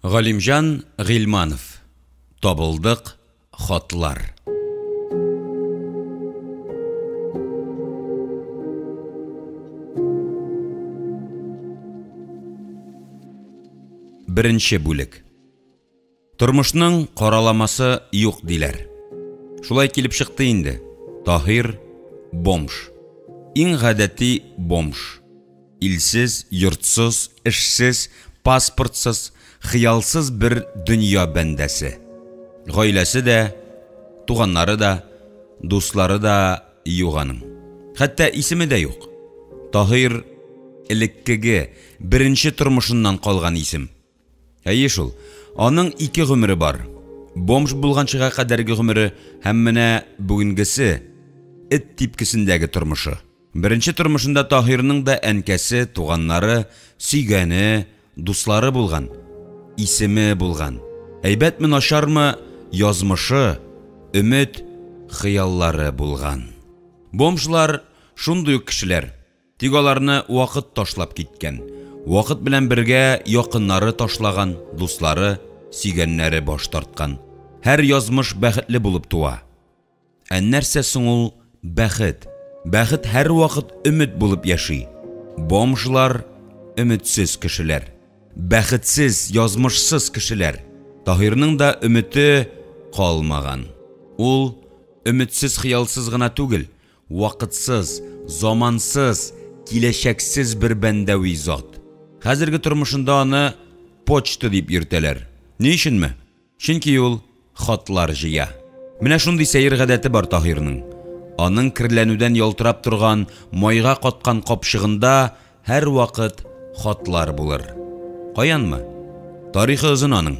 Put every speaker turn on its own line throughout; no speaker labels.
Галимҗан Гыйльманов. Табылдык хатлар. Беренче бүлек. Тормышның караламасы юк диләр. Шулай килеп чыкты инде. Таһир бомж. Иң гадәти бомж. Илсез, йортсыз, эшсез, паспортсыз, хыялсыз бер дөнья бәндәсе. Гаиләсе дә, туганнары да, дуслары да юк аның. Хәтта исеме дә юк. Таһир элеккеге, беренче тормышыннан калган исем. Әйе шул, аның ике гомере бар. Бомж булганчыга кадәрге гомере һәм менә бүгенгесе, эт типкесендәге тормышы. Беренче тормышында Таһирның да әнкәсе, туганнары, сөйгәне, дуслары булган, исеме булган. Әйбәтме, начармы, язмышы, өмет, хыяллары булган. Бомжлар шундый ук кешеләр. Тик аларны вакыт ташлап киткән. Вакыт белән бергә якыннары ташлаган, дуслары, сөйгәннәре баш тарткан. Һәр язмыш бәхетле булып туа. Ә нәрсә соң ул бәхет? Бәхет һәрвакыт өмет булып яши. Бомжлар, өметсез кешеләр. Бәхетсез, язмышсыз кешеләр. Таһирның да өмете калмаган. Ул өметсез-хыялсыз гына түгел, Вакытсыз, замансыз, киләчәксез бер бәндәви зат. Хәзерге тормышында аны почта дип йөртәләр. Ни өченме? Чөнки ул хатлар җыя. Менә шундый сәер гадәте бар Таһирның. Аның керләнүдән ялтырап торган, майга каткан капчыгында һәрвакыт хатлар булыр. Каянмы? Тарихы озын аның.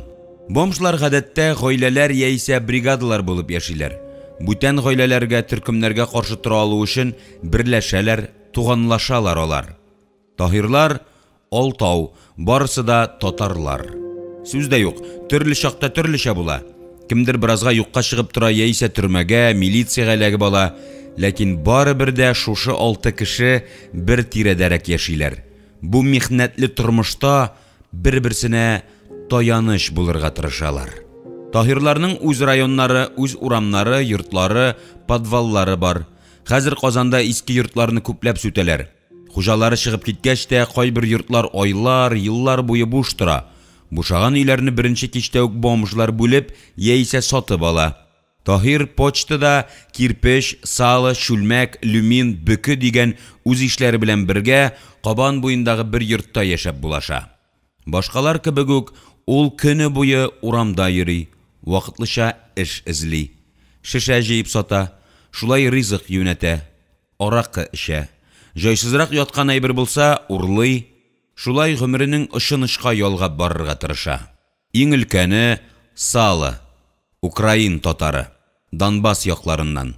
Бомжлар гадәттә гаиләләр яисә бригадалар булып яшиләр. Бүтән гаиләләргә, төркемнәргә каршы тора алу өчен берләшәләр, туганлашалар алар. Таһирлар алтау, барысы да татарлар. Сүз дә юк, төрле чакта төрлечә була. Кемдер беразга юкка чыгып тора яисә төрмәгә, милициягә эләгеп ала. Ләкин барыбер дә шушы алты кеше бер тирәдәрәк яшиләр. Бу михнәтле тормышта бер-берсенә таяныч булырга тырышалар. Таһирларның үз районнары, үз урамнары, йортлары, подваллары бар. Хәзер Казанда иске йортларны күпләп сүтәләр. Хуҗалары чыгып киткәч тә, кайбер йортлар айлар, еллар буе буш тора. Бушаган өйләрне беренче кичтә үк бомжлар бүлеп, яисә сатып ала. Таһир почтада кирпеч, сало, чүлмәк, люмин, бөке дигән үз ишләре белән бергә Кабан буендагы бер йортта яшәп булаша. Башкалар кебек үк, ул көне буе урамда йөри, вакытлыча эш эзли. Шешә җыеп сата, шулай ризык юнәтә. Аракы эчә. Җайсызрак яткан әйбер булса, урлый. Шулай гомеренең очын-очка ялгап барырга тырыша. Иң өлкәне, Сало, украин татары, Донбасс якларыннан.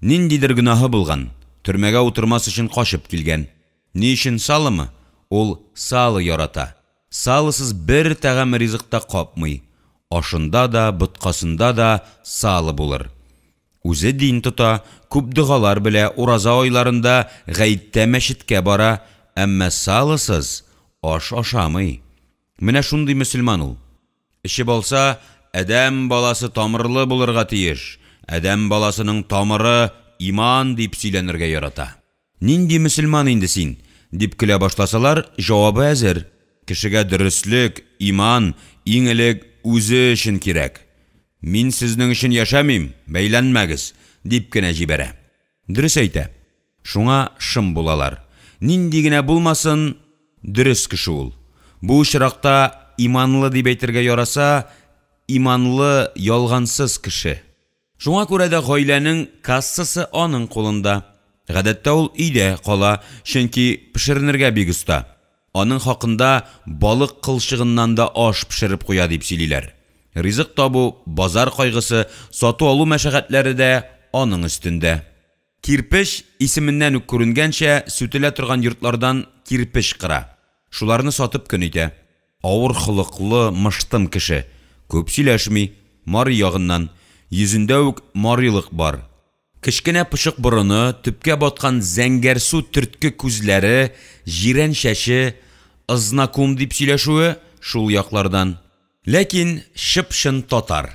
Ниндидер гөнаһы булган, төрмәгә утырмас өчен качып килгән. Ни өчен саломы? Ул сало ярата. Салосыз бер тәгам ризык та капмый. Ашында да, боткасында да сало булыр. Үзе дин тота, күп догалар белә, ураза айларында гаеттә мәчеткә бара, әмма салосыз аш ашамый. Менә шундый мөселман ул. Эчеп алса, адәм баласы тамырлы булырга тиеш, адәм баласының тамыры иман дип сөйләнергә ярата. Нинди мөселман инде син? дип көлә башласалар, җавабы әзер, Кешегә дөреслек, иман иң элек үзе өчен кирәк. Мин сезнең өчен яшәмим, бәйләнмәгез, дип кенә җибәрә. Дөрес әйтә. Шуңа шым булалар. Нинди генә булмасын, дөрес кеше ул. Бу очракта иманлы дип әйтергә яраса, иманлы, ялгансыз кеше. Шуңа күрә дә гаиләнең кассасы аның кулында. Гадәттә ул өйдә кала, чөнки пешеренергә бик оста. Аның хакында балык кылчыгыннан да аш пешереп куя дип сөйлиләр. Ризык табу, базар кайгысы, сату-алу мәшәкатьләре дә аның өстендә. Кирпеч, исеменнән үк күренгәнчә, сүтелә торган йортлардан кирпеч кыра. Шуларны сатып көн итә. Авыр холыклы, мыштым кеше. Күп сөйләшми. Мари ягыннан. Йөзендә үк марилык бар. Кечкенә почык борыны, төпкә баткан зәңгәрсу төртке күзләре, җирән чәче, ызнакум дип сөйләшүе шул яклардан. Ләкин чып-чын татар.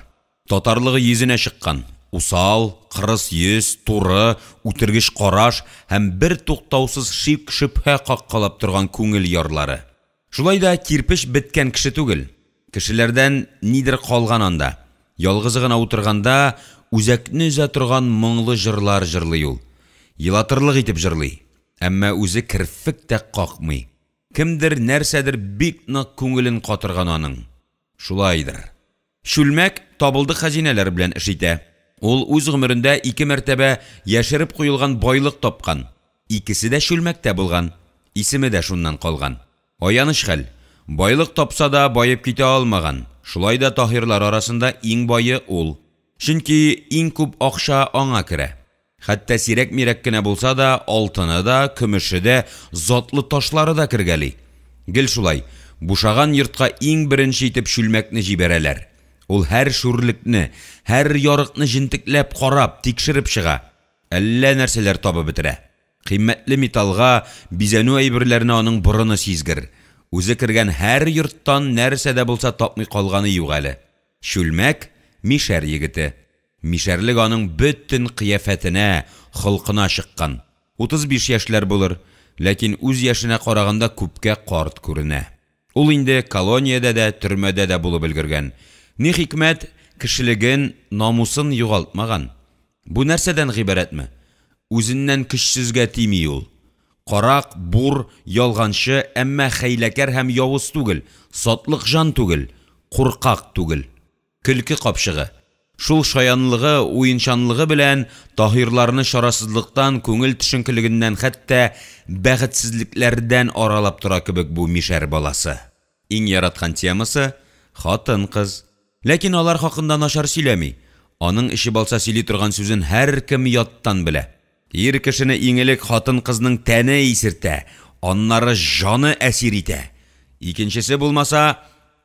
Татарлыгы йөзенә чыккан. Усал, кырыс йөз, туры, үтергеч караш һәм бертуктаусыз шик-шөбһә каккалап торган күңел ярлары. Шулай да кирпеч беткән кеше түгел. Кешеләрдән нидер калган анда. Ялгызы гына утырганда үзәкне өзә торган моңлы җырлар җырлый ул. Елатырлык итеп җырлый. Әмма үзе керфек тә какмый. Кемдер, нәрсәдер бик нык күңелен катырган аның. Шулайдыр. Чүлмәк табылдык хәзинәләр белән эш итә. Ул үз гомерендә ике мәртәбә яшереп куелган байлык тапкан. Икесе дә чүлмәктә булган. Исеме дә шуннан калган. Аяныч хәл, байлык тапса да баеп китә алмаган, шулай да Таһирлар арасында иң бае ул. Чөнки иң күп акча аңа керә. Хәтта сирәк-мирәк кенә булса да, алтыны да, көмеше дә, затлы ташлары да кергәли. Гел шулай, бушаган йортка иң беренче итеп чүлмәкне җибәрәләр. Ул һәр шүрлекне, һәр ярыкны җентекләп карап, тикшереп чыга. Әллә нәрсәләр табып бетерә. Кыйммәтле металлга, бизәнү әйберләренә аның борыны сизгер. Үзе кергән һәр йорттан нәрсә дә булса тапмый калганы юк әле. Чүлмәк, мишәр егете. Мишәрлек аның бөтен кыяфәтенә, холкына чыккан. 35 яшьләр булыр, ләкин үз яшенә караганда күпкә карт күренә. Ул инде колониядә дә, төрмәдә дә булып өлгергән. Ни хикмәт, кешелеген, намусын югалтмаган. Бу нәрсәдән гыйбарәтме? Үзеннән көчсезгә тими ул. Карак, бур, ялганчы, әмма хәйләкәр һәм явыз түгел, сатлык җан түгел, куркак түгел. Көлке капчыгы. Шул шаянлыгы, уенчанлыгы белән Таһирларны чарасызлыктан, күңел төшенкелегеннән, хәтта бәхетсезлекләрдән аралап тора кебек бу мишәр баласы. Иң яраткан темасы – хатын-кыз. Ләкин алар хакында начар сөйләми. Аның эчеп алса сөйли торган сүзен һәркем яттан белә. Ир кешене иң элек хатын-кызның тәне исертә, аннары җаны әсир итә. Икенчесе булмаса,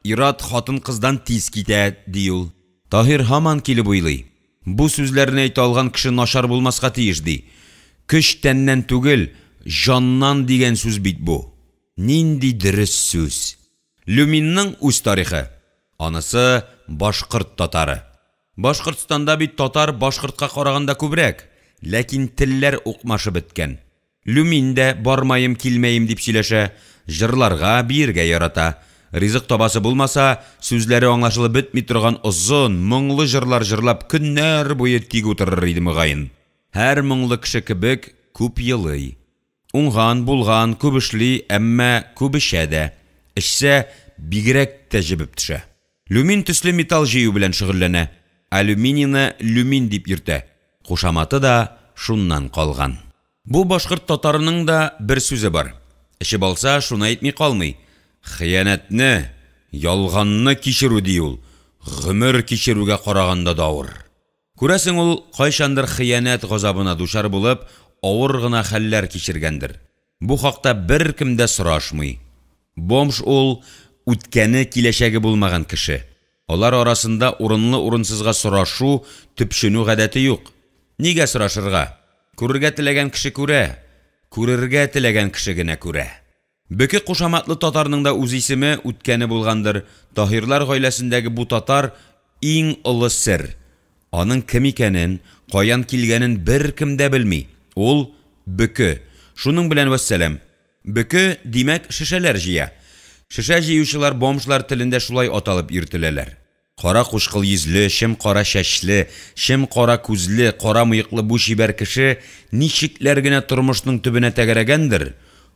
ир-ат хатын-кыздан тиз китә, ди ул. Таһир һаман килеп уйлый. Бу сүзләрне әйтә алган кеше начар булмаска тиеш, ди. Көч тәннән түгел, җаннан дигән сүз бит бу. Нинди дөрес сүз! Люминның үз тарихы. Анысы башкорт татары. Башкортстанда бит татар башкортка караганда күбрәк. Ләкин телләр укмашып беткән. Люмин дә бармаем, килмәем дип сөйләшә, җырларга, биергә ярата. Ризык табасы булмаса, сүзләре аңлашылып бетми торган озын, моңлы җырлар җырлап көннәр буе тик утырыр иде мөгаен. Һәр моңлы кеше кебек күп елый. Уңган, булган, күп эшли, әмма күп эчә дә. Эчсә, бигрәк тә җебеп төшә. Люмин төсле металл җыю белән шөгыльләнә. Алюминийны люмин дип йөртә. Кушаматы да шуннан калган. Бу башкорт татарының да бер сүзе бар. Эчеп алса, шуны әйтми калмый. Хыянәтне, ялганны кичерү, ди ул, гомер кичерүгә караганда да авыр. Күрәсең, ул кайчандыр хыянәт газабына дучар булып, авыр гына хәлләр кичергәндер. Бу хакта беркем дә сорашмый. Бомж ул, үткәне, киләчәге булмаган кеше. Алар арасында урынлы-урынсызга сорашу, төпченү гадәте юк. Нигә сорашырга? Күрергә теләгән кеше күрә, күрергә теләгән кеше генә күрә. Бөке кушаматлы татарның да үз исеме, үткәне булгандыр. Таһирлар гаиләсендәге бу татар иң олы сер. Аның кем икәнен, каян килгәнен беркем дә белми. Ул бөке. Шуның белән вәссәлам. Бөке, димәк, шешәләр җыя. Шешә җыючылар бомжлар телендә шулай аталып йөртеләләр. Кара кучкыл йөзле, чем кара чәчле, чем кара күзле, кара мыеклы бу чибәр кеше ничекләр генә тормышның төбенә тәгәрәгәндер,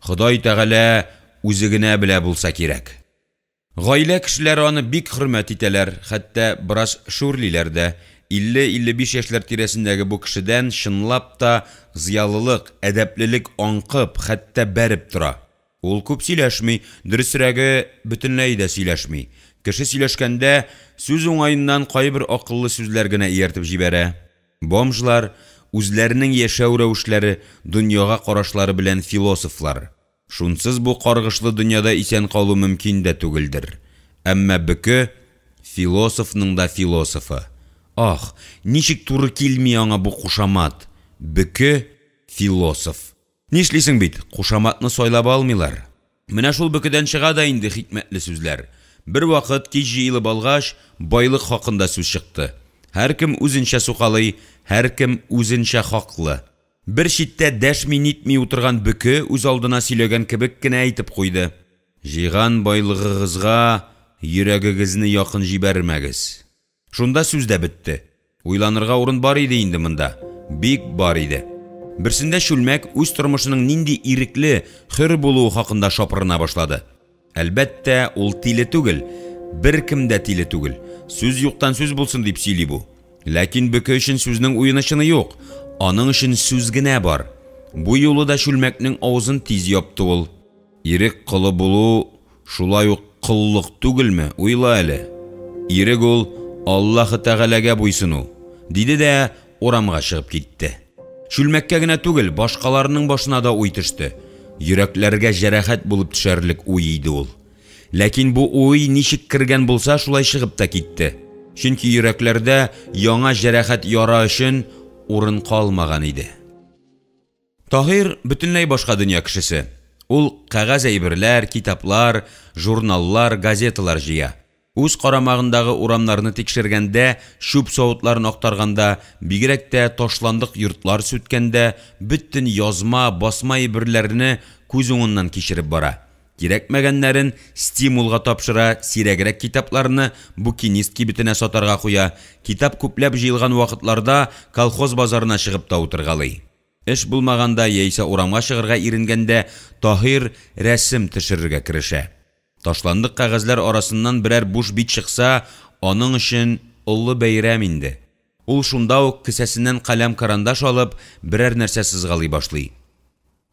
Ходай Тәгалә үзе генә белә булса кирәк. Гаилә кешеләре аны бик хөрмәт итәләр, хәтта бераз шүрлиләр дә. 50-55 яшьләр тирәсендәге бу кешедән чынлап та зыялылык, әдәплелек аңкып, хәтта бәреп тора. Ул күп сөйләшми, дөресрәге, бөтенләй дә сөйләшми. Кеше сөйләшкәндә, сүз уңаеннан кайбер акыллы сүзләр генә ияртеп җибәрә. Бомжлар үзләренең яшәү рәвешләре, дөньяга карашлары белән философлар. Шунсыз бу каргышлы дөньяда исән калу мөмкин дә түгелдер. Әмма бөке философның да философы. Ах, ничек туры килми аңа бу кушамат! Бөке философ. Нишлисең бит, кушаматны сайлап алмыйлар. Менә шул бөкедән чыга да инде хикмәтле сүзләр. Бервакыт, кич җыелып алгач, байлык хакында сүз чыкты. Һәркем үзенчә сукалый, һәркем үзенчә хаклы. Бер читтә дәшми-нитми утырган Бөке үзалдына сөйләгән кебек кенә әйтеп куйды: «Җыйган байлыгыгызга йөрәгегезне якын җибәрмәгез». Шунда сүз дә бетте. Уйланырга урын бар иде инде монда, бик бар иде. Берсендә чүлмәк үз тормышының нинди ирекле, хөр булуы хакында шапырына башлады. Әлбәттә, ул тиле түгел, беркем дә тиле түгел. Сүз юктан сүз булсын дип сөйли бу. Ләкин бөке өчен сүзнең уены-чыны юк, аның өчен сүз генә бар. Бу юлы да чүлмәкнең авызын тиз япты ул. Ирек колы булу шулай ук коллык түгелме, уйла әле. Ирек ул Аллаһы Тәгаләгә буйсыну, диде дә урамга чыгып китте. Чүлмәккә генә түгел, башкаларның башына да уй төште. Йөрәкләргә җәрәхәт булып төшәрлек уй иде ул. Ләкин бу уй ничек кергән булса, шулай чыгып та китте. Чөнки йөрәкләрдә яңа җәрәхәт-яра өчен урын калмаган иде. Таһир бөтенләй башка дөнья кешесе. Ул кәгазь әйберләр, китаплар, журналлар, газеталар җыя. Үз карамагындагы урамнарны тикшергәндә, чүп савытларын актарганда, бигрәк тә ташландык йортлар сүткәндә, бөтен язма, басма әйберләрне күз уңыннан кичереп бара. Кирәкмәгәннәрен Стимул га тапшыра, сирәгрәк китапларны букинист кибетенә сатарга куя, китап күпләп җыелган вакытларда колхоз базарына чыгып та утыргалый. Эш булмаганда яисә урамга чыгарга иренгәндә Таһир рәсем төшерергә керешә. Ташландык кәгазьләр арасыннан берәр буш бит чыкса, аның өчен олы бәйрәм инде. Ул шунда ук кесәсеннән каләм-карандаш алып, берәр нәрсә сызгалый башлый.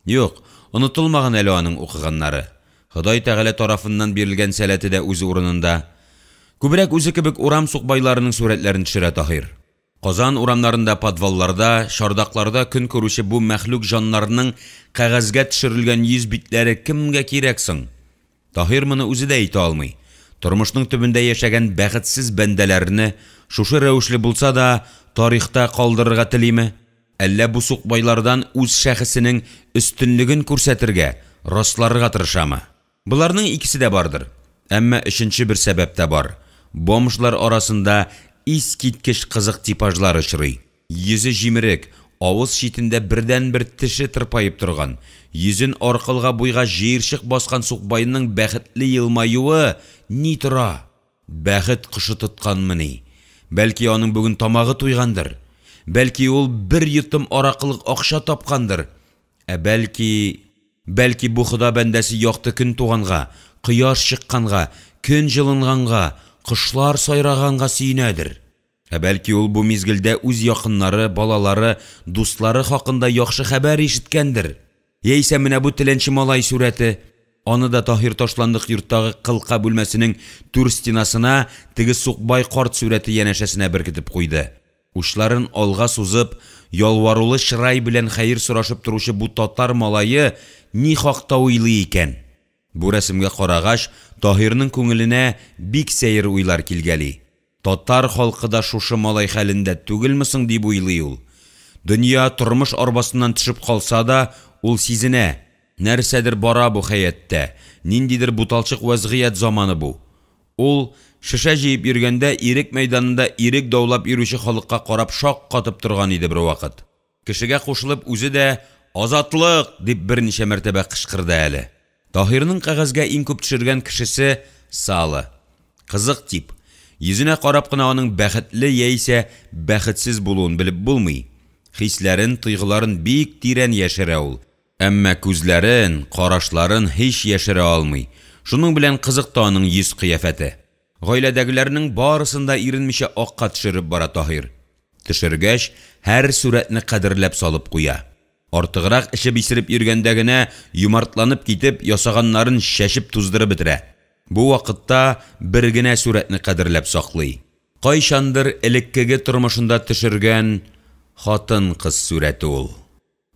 Юк, онытылмаган әле аның укыганнары. Ходай Тәгалә тарафыннан бирелгән сәләте дә үз урынында. Күбрәк үзе кебек урам сукбайларының сурәтләрен төшерә Таһир. Казан урамнарында, подвалларда, чардакларда көн күрүче бу мәхлук җаннарның кәгазьгә төшерелгән йөз-битләре кемгә кирәк соң? Таһир моны үзе дә әйтә алмый. Тормышның төбендә яшәгән бәхетсез бәндәләрне, шушы рәвешле булса да, тарихта калдырырга телиме? Әллә бу сукбайлардан үз шәхесенең өстенлеген күрсәтергә, расларга тырышамы? Боларның икесе дә бардыр. Әмма өченче бер сәбәп тә бар. Бомжлар арасында искиткеч кызык типажлар очрый. Йөзе җимерек, авыз читендә бердәнбер теше тырпаеп торган, йөзен аркылга-буйга җыерчык баскан сукбайның бәхетле елмаюы ни тора! Бәхет кошы тотканмыни? Бәлки аның бүген тамагы туйгандыр? Бәлки ул бер йотым аракылык акча тапкандыр? Ә бәлки... Бәлки бу Хода бәндәсе якты көн туганга, кояш чыкканга, көн җылынганга, кошлар сайраганга сөенәдер? Ә бәлки ул бу мизгелдә үз якыннары, балалары, дуслары хакында яхшы хәбәр ишеткәндер? Яисә менә бу теләнче малай сурәте. Аны да Таһир ташландык йорттагы кылка бүлмәсенең түр стенасына теге сукбай карт сурәте янәшәсенә беркетеп куйды. Учларын алга сузып, ялварулы чырай белән хәер сорашып торучы бу татар малае ни хакта уйлый икән? Бу рәсемгә карагач, Таһирның күңеленә бик сәер уйлар килгәли. Татар халкы да шушы малай хәлендә түгелме соң дип уйлый ул. Дөнья тормыш арбасыннан төшеп калса да, ул сизенә, нәрсәдер бара бу хәятта, ниндидер буталчык вәзгыять заманы бу. Ул шешә җыеп йөргәндә Ирек мәйданында ирек даулап йөрүче халыкка карап шаккатып торган иде бервакыт. Кешегә кушылып үзе дә «Азатлык!» дип берничә мәртәбә кычкырды әле. Таһирның кәгазьгә иң күп төшергән кешесе Сало. Кызык тип. Йөзенә карап кына аның бәхетле яисә бәхетсез булуын белеп булмый. Хисләрен, тойгыларын бик тирән яшерә ул. Әмма күзләрен, карашларын һич яшерә алмый. Шуның белән кызык та аның йөз кыяфәте. Гаиләдәгеләрнең барысын да иренмичә акка төшереп бара Таһир. Төшергәч, һәр сурәтне кадерләп салып куя. Артыграк эчеп-исереп йөргәндә генә юмартланып китеп, ясаганнарын чәчеп туздырып бетерә. Бу вакытта бер генә сурәтне кадерләп саклый. Кайчандыр элеккеге тормышында төшергән хатын-кыз сурәте ул.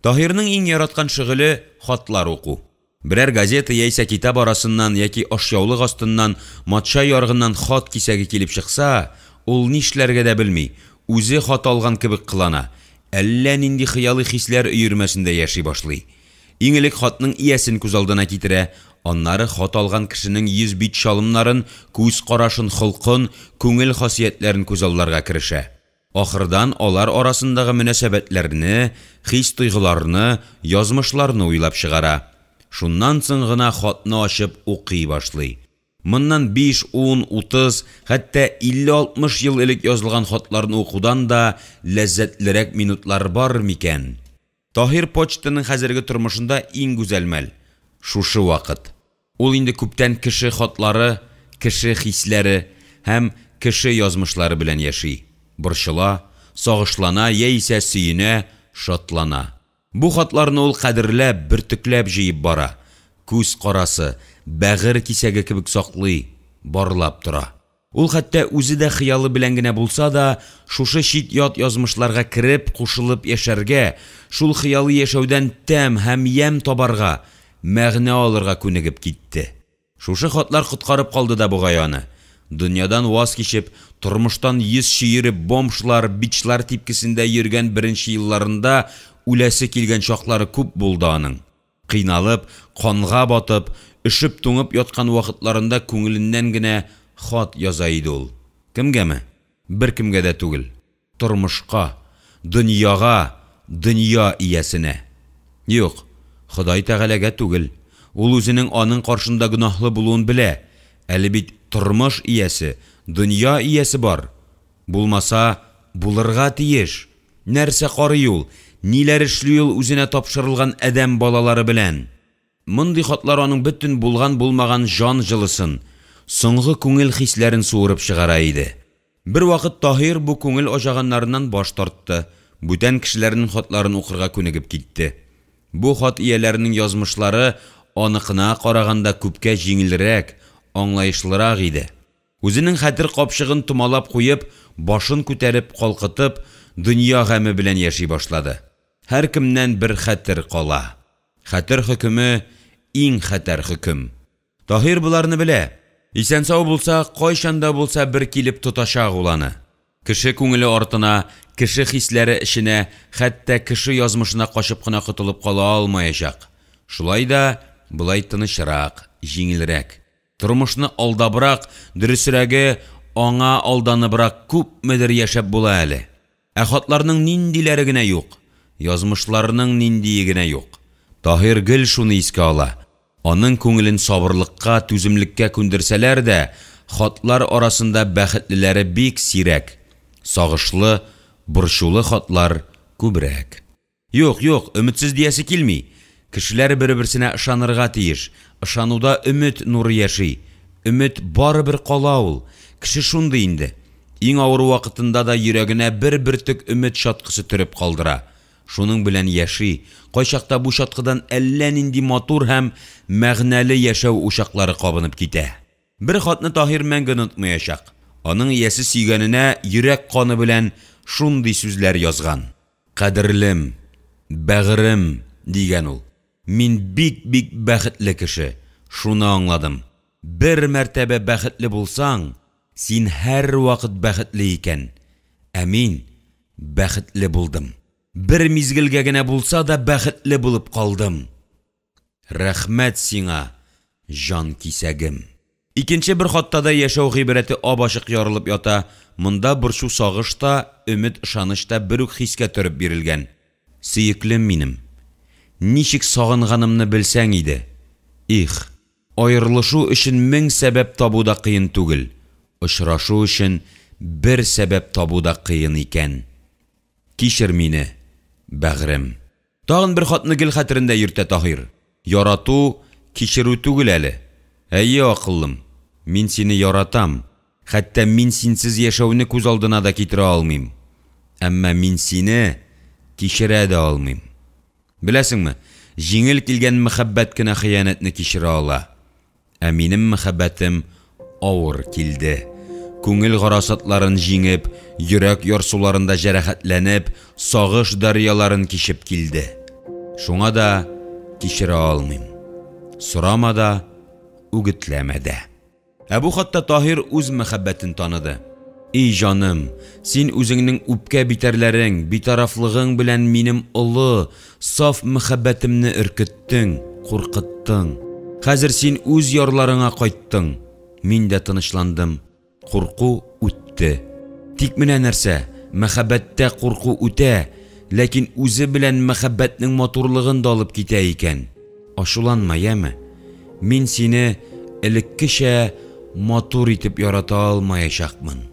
Таһирның иң яраткан шөгыле хатлар уку. Берәр газета яисә китап арасыннан яки ашъяулык астыннан, матча ярыгыннан хат кисәге килеп чыкса, ул нишләргә дә белми, үзе хат алган кебек кылана, әллә нинди хыялый хисләр өермәсендә яши башлый. Иң элек хатның иясен күз алдына китерә, Аннары хат алган кешенең йөз-бит чалымнарын, күз карашын, холкын, күңел хасиятләрен күзалларга керешә. Ахырдан алар арасындагы мөнәсәбәтләрне, хис-тойгыларны, язмышларны уйлап чыгара. Шуннан соң гына хатны ачып укый башлый. Моннан биш, ун, 30, хәтта 50-60 ел элек язылган хатларны укудан да ләззәтлерәк минутлар бар микән? Таһир почтаның хәзерге тормышында иң гүзәл мәл – шушы вакыт. Ул инде күптән кеше хатлары, кеше хисләре һәм кеше язмышлары белән яши, борчыла, сагышлана яисә сөенә, шатлана. Бу хатларны ул кадерләп, бөртекләп җыеп бара, күз карасы, бәгырь кисәге кебек саклый, барлап тора. Ул хәтта үзе дә хыялы белән генә булса да, шушы чит-ят язмышларга кереп, кушылып яшәргә, шул хыялый яшәүдән тәм һәм ямь табарга, мәгънә алырга күнегеп китте. Шушы хатлар коткарып калды да бугай аны. Дөньядан ваз кичеп, тормыштан йөз чөереп, бомжлар, бичлар типкесендә йөргән беренче елларында үләсе килгән чаклары күп булды аның. Кыйналып, канга батып, өшеп-туңып яткан вакытларында күңеленнән генә хат яза иде ул. Кемгәме? Беркемгә дә түгел. Тормышка, дөньяга, дөнья иясенә. Юк, Ходай Тәгаләгә түгел. Ул үзенең аның каршында гөнаһлы булуын белә. Әле бит тормыш иясе, дөнья иясе бар. Булмаса, булырга тиеш. Нәрсә карый ул, ниләр эшли ул үзенә тапшырылган адәм балалары белән? Мондый хатлар аның бөтен булган-булмаган җан җылысын, соңгы күңел хисләрен суырып чыгара иде. Бервакыт Таһир бу күңел аҗаганнарыннан баш тартты, бүтән кешеләрнең хатларын укырга күнегеп китте. Бу хат ияләренең язмышлары аныкына караганда күпкә җиңелрәк, аңлаешлырак иде. Үзенең хәтер капчыгын томалап куеп, башын күтәреп, калкытып, дөнья гаме белән яши башлады. Һәркемнән бер хәтер кала. Хәтер хөкеме, иң хәтәр хөкем. Таһир боларны белә. Исән-сау булса, кайчан да булса бер килеп тотачак ул аны. Кеше күңеле артына, кеше хисләре эченә, хәтта кеше язмышына качып кына котылып кала алмаячак. Шулай да болай тынычрак, җиңелрәк. Тормышны алдабрак, дөресрәге, аңа алданыбрак күпмедер яшәп була әле. Ә хатларның ниндиләре генә юк, язмышларның ниндие генә юк. Таһир гел шуны искә ала. Аның күңелен сабырлыкка, түземлеккә күндерсәләр дә, хатлар арасында бәхетлеләре бик сирәк, сагышлы, борчулы хатлар күбрәк. Юк, юк, өметсез диясе килми. Кешеләр бер-берсенә ышанырга тиеш. Ышануда өмет нуры яши. Өмет барыбер кала ул. Кеше шундый инде. Иң авыр вакытында да йөрәгенә бер бөртек өмет чаткысы төреп калдыра. Шуның белән яши. Кайчакта бу чаткыдан әллә нинди матур һәм мәгънәле яшәү учаклары кабынып китә. Бер хатны Таһир мәңге онытмаячак. Аның иясе сөйгәненә йөрәк каны белән шундый сүзләр язган. Кадерлем, бәгырем, дигән ул. Мин бик-бик бәхетле кеше, шуны аңладым. Бер мәртәбә бәхетле булсаң, син һәрвакыт бәхетле икән. Ә мин бәхетле булдым. Бер мизгелгә генә булса да бәхетле булып калдым. Рәхмәт сиңа, җан кисәгем. Икенче бер хатта да яшәү гыйбрәте ап-ачык ярылып ята, монда борчу-сагыш та, өмет-ышаныч та бер үк хискә төреп бирелгән. Сөеклем минем, ничек сагынганымны белсәң иде. Их, аерылышу өчен мең сәбәп табу да кыен түгел, очрашу өчен бер сәбәп табу да кыен икән. Кичер мине, бәгърем. Тагын бер хатны гел хәтерендә йөртә Таһир. Ярату, кичерү түгел әле. Әйе, акыллым, мин сине яратам. Хәтта мин синсез яшәүне күз алдына да китерә алмыйм. Әмма мин сине кичерә дә алмыйм. Беләсеңме, җиңел килгән мәхәббәт кенә хыянәтне кичерә ала. Ә минем мәхәббәтем авыр килде. Күңел гарасатларын җиңеп, йөрәк ярсуларында җәрәхәтләнеп, сагыш дәрьяларын кичеп килде. Шуңа да кичерә алмыйм. Сорама да, үгетләмә дә. Ә бу хатта Таһир үз мәхәббәтен таныды. И җаным, син үзеңнең үпкә битәрләрең, битарафлыгың белән минем олы, саф мәхәббәтемне өркеттең, куркыттың. Хәзер син үз ярларыңа кайттың. Мин дә тынычландым. Курку үтте. Тик менә нәрсә, мәхәббәттә курку үтә, ләкин үзе белән мәхәббәтнең матурлыгын да алып китә икән. Ачуланма, яме. Мин сине элеккечә матур итеп ярата алмаячакмын.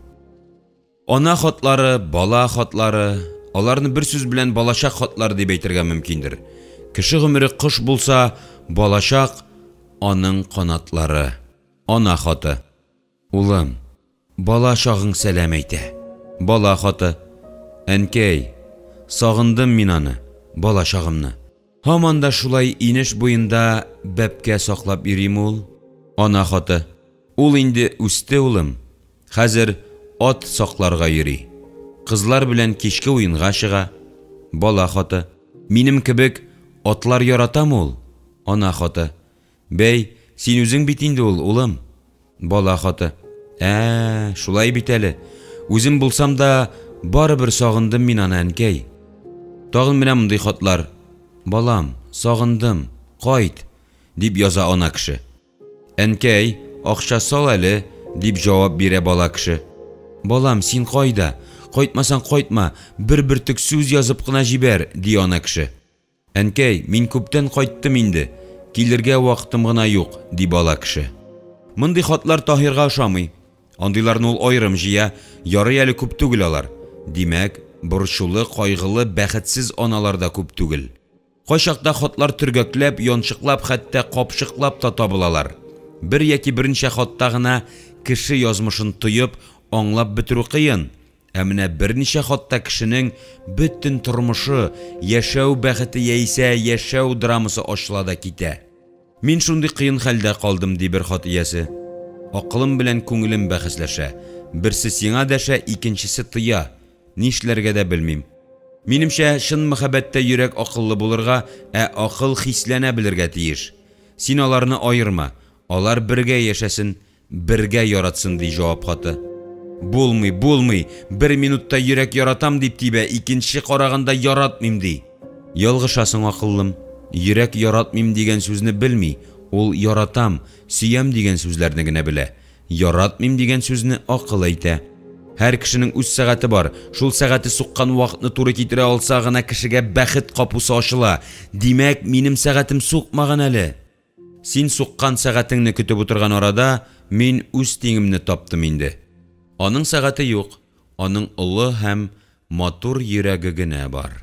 Ана хатлары, бала хатлары, аларны бер сүз белән балачак хатлары дип әйтергә мөмкиндер. Кеше гомере кош булса, балачак аның канатлары. Ана хаты. Улым, бала чагың сәлам әйтә. Бала хаты. Әнкәй, сагындым мин аны, бала чагымны. Һаман да шулай инеш буенда бәбкә саклап йөриме ул? Ана хаты. Ул инде үсте, улым. Хәзер ат сакларга йөри. Кызлар белән кичке уенга чыга. Бала хаты. Минем кебек атлар яратамы ул? Ана хаты. Бәй, син үзең бит инде ул, улым. Бала хаты. Ә, шулай бит әле. Үзем булсам да, барыбер сагындым мин аны, әнкәй. Тагын менә мондый хатлар. Балам, сагындым, кайт, дип яза ана кеше. Әнкәй, акча сал әле, дип җавап бирә бала кеше. Балам, син кайда? Кайтмасаң кайтма, бер бөртек сүз язып кына җибәр, ди ана кеше. Әнкәй, мин күптән кайттым инде, килергә вакытым гына юк, ди бала кеше. Мондый хатлар Таһирга ошамый. Андыйларны ул аерым җыя, ярый әле күп түгел алар. Димәк, борчулы, кайгылы, бәхетсез аналар да күп түгел. Кайчакта хатлар төргәкләп, янчыклап, хәтта капчыклап та табылалар. Бер яки берничә хатта гына кеше язмышын тоеп, аңлап бетерү кыен. Ә менә берничә хатта кешенең бөтен тормышы, яшәү бәхете яисә яшәү драмасы ачыла да китә. Мин шундый кыен хәлдә калдым, ди бер хат иясе. Акылым белән күңелем бәхәсләшә. Берсе сиңа дәшә, икенчесе тыя. Нишләргә дә белмим. Минемчә, чын мәхәббәттә йөрәк акыллы булырга, ә акыл хисләнә белергә тиеш. Син аларны аерма, алар бергә яшәсен, бергә яратсын, ди җавап хаты. Булмый, булмый, бер минутта йөрәк яратам дип тибә, икенче караганда яратмыйм ди. Ялгышасың, акыллым. Йөрәк яратмыйм дигән сүзне белми, ул яратам, сөям дигән сүзләрне генә белә. Яратмыйм дигән сүзне акыл әйтә. Һәр кешенең үз сәгате бар, шул сәгате суккан вакытны туры китерә алса гына кешегә бәхет капусы ачыла. Димәк, минем сәгатем сукмаган әле. Син суккан сәгатеңне көтеп утырган арада мин үз тиңемне таптым инде. Аның сәгате юк, аның олы һәм матур йөрәге генә бар.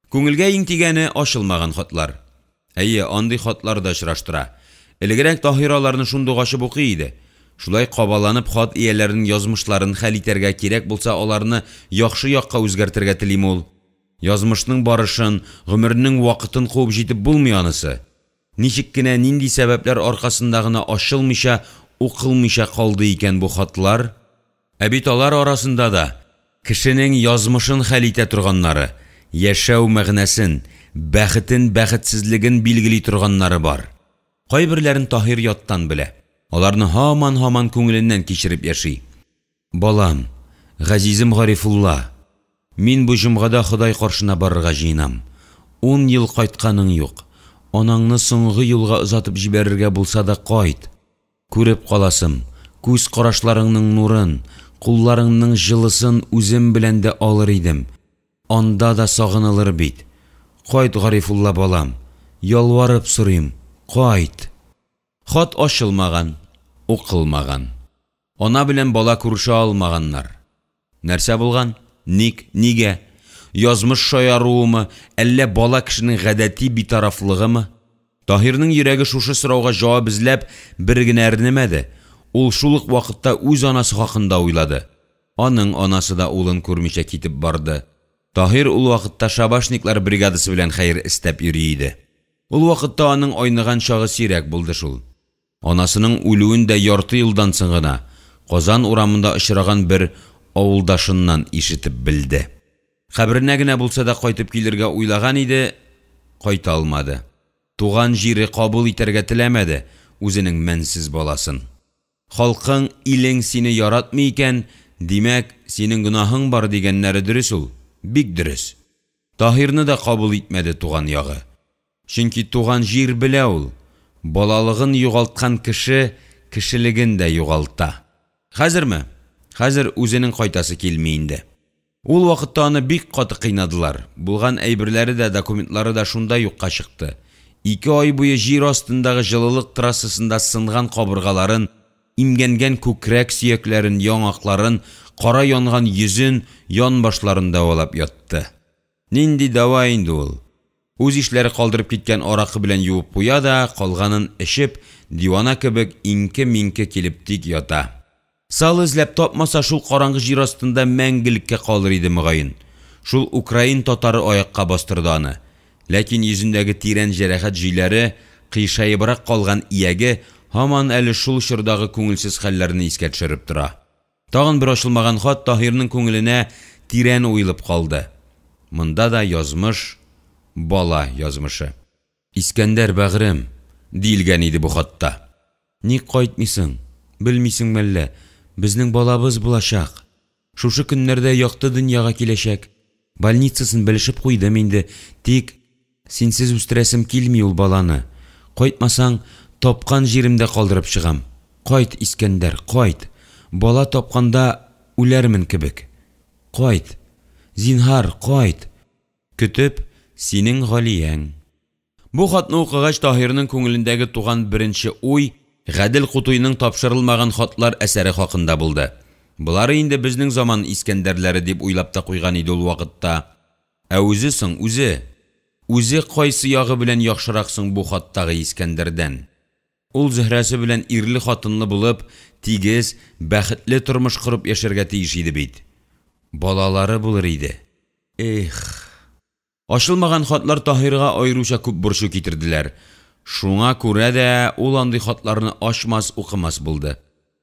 Күңелгә иң тигәне ачылмаган хатлар. Әйе, андый хатлар да очраштыра. Элегрәк Таһир аларны шундук ачып укый иде. Шулай кабаланып хат ияләренең язмышларын хәл итәргә кирәк булса, аларны яхшы якка үзгәртергә телим ул. Язмышның барышын, гомернең вакытын куып җитеп булмый анысы. Ничек кенә, нинди сәбәпләр аркасында гына ачылмыйча, укылмыйча калды икән бу хатлар? Ә бит алар арасында да кешенең язмышын хәл итә торганнары, яшәү мәгънәсен, бәхетен, бәхетсезлеген билгели торганнары бар. Кайберләрен Таһир яттан белә. Аларны һаман-һаман күңеленнән кичереп яши. Балам, газизем Гарифулла, мин бу җомгада Ходай каршына барырга җыенам. 10 ел кайтканың юк. Анаңны соңгы юлга озатып җибәрергә булса да кайт. Күреп каласым, күз карашларыңның нурын, кулларыңның җылысын үзем белән дә алыр идем. Анда да сагынылыр бит. Кайт, Гарифулла балам, ялварып сорыйм, кайт. Хат ачылмаган, укылмаган. Ана белән бала күрешә алмаганнар. Нәрсә булган? Ник, нигә? Язмыш шаяруымы, әллә бала кешенең гадәти битарафлыгымы? Таһирның йөрәге шушы сорауга җавап эзләп бер генә әрнемәде. Ул шул ук вакытта үз анасы хакында уйлады. Аның анасы да улын күрмичә китеп барды. Таһир ул вакытта шабашниклар бригадасы белән хәер эстәп йөри иде. Ул вакытта аның айныган чагы сирәк булды шул. Анасының үлүен дә ярты елдан соң гына Казан урамында очраган бер авылдашыннан ишетеп белде. Каберенә генә булса да кайтып килергә уйлаган иде, кайта алмады. Туган җире кабул итәргә теләмәде үзенең мәнсез баласын. Халкың, илең сине яратмый икән, димәк, синең гөнаһың бар дигәннәре дөрес ул, бик дөрес. Таһирны да кабул итмәде туган ягы. Чөнки туган җир белә ул. Балалыгын югалткан кеше кешелеген дә югалта. Хәзерме? Хәзер үзенең кайтасы килми инде. Ул вакытта аны бик каты кыйнадылар. Булган әйберләре дә, документлары да шунда юкка чыкты. Ике ай буе җир астындагы җылылык трассасында сынган кабыргаларын, имгәнгән күкрәк сөякләрен, яңакларын, кара янган йөзен, янбашларын дәвалап ятты. Нинди дәва инде ул? Үз ишләре калдырып киткән аракы белән юып куя да, калганын эчеп, дивана кебек иңке-миңке килеп тик ята. Сал эзләп тапмаса, шул караңгы җир астында мәңгелеккә калыр иде, мөгаен. Шул украин татары аякка бастырды аны. Ләкин йөзендәге тирән җәрәхәт җөйләре, кыйшаебрак калган ияге һаман әле шул чордагы күңелсез хәлләрне искә төшереп тора. Тагын бер ачылмаган хат Таһирның күңеленә тирән уелып калды. Монда да язмыш, бала язмышы. Искәндәр, бәгърем, диелгән иде бу хатта. Ник кайтмыйсың? Белмисең мәллә, безнең балабыз булачак. Шушы көннәрдә якты дөньяга киләчәк. Больницасын белешеп куйдым инде, тик синсез үстерәсем килми ул баланы. Кайтмасаң, тапкан җиремдә калдырып чыгам. Кайт, Искәндәр, кайт. Бала тапканда үләрмен кебек. Кайт. Зинһар, кайт. Көтеп, синең Галияң. Бу хатны укыгач, Таһирның күңелендәге туган беренче уй Гадел Кутуйның Тапшырылмаган хатлар әсәре хакында булды. Болары инде безнең заман Искәндәрләре дип уйлап та куйган иде ул вакытта. Ә үзе соң, үзе? Үзе кайсы ягы белән яхшырак соң бу хаттагы Искәндәрдән? Ул Зөһрәсе белән ирле-хатынлы булып, тигез, бәхетле тормыш корып яшәргә тиеш иде бит. Балалары булыр иде. Эх! Ачылмаган хатлар Таһирга аеруча күп борчу китерделәр. Шуңа күрә дә ул андый хатларны ачмас, укымас булды.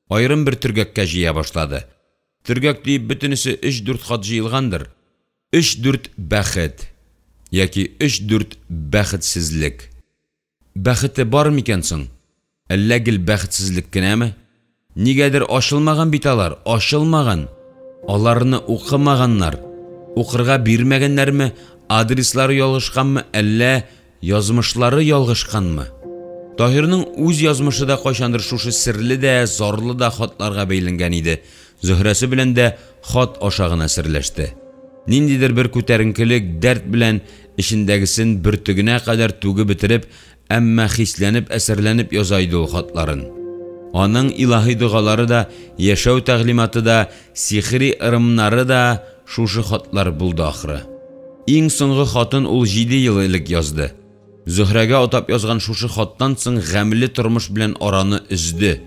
Аерым бер төргәккә җыя башлады. Төргәк диеп бөтенесе өч-дүрт хат җыелгандыр. Өч-дүрт бәхет. Яки өч-дүрт бәхетсезлек. Бәхете бар микән соң? Әллә гел бәхетсезлек кенәме? Нигәдер ачылмаган бит алар, ачылмаган. Аларны укымаганнар. Укырга бирмәгәннәрме, адреслары ялгышканмы, әллә язмышлары ялгышканмы? Таһирның үз язмышы да кайчандыр шушы серле дә, зарлы да хатларга бәйләнгән иде. Зөһрәсе белән дә хат аша гына серләште. Ниндидер бер күтәренкелек, дәрт белән эчендәгесен бөртегенә кадәр түгеп бетереп, әмма хисләнеп, әсәрләнеп яза иде ул хатларын. Аның илаһи догалары да, яшәү тәгълиматы да, сихри ырымнары да шушы хатлар булды ахры. Иң соңгы хатын ул җиде ел элек язды. Зөһрәгә атап язган шушы хаттан соң гамьле тормыш белән араны өзде.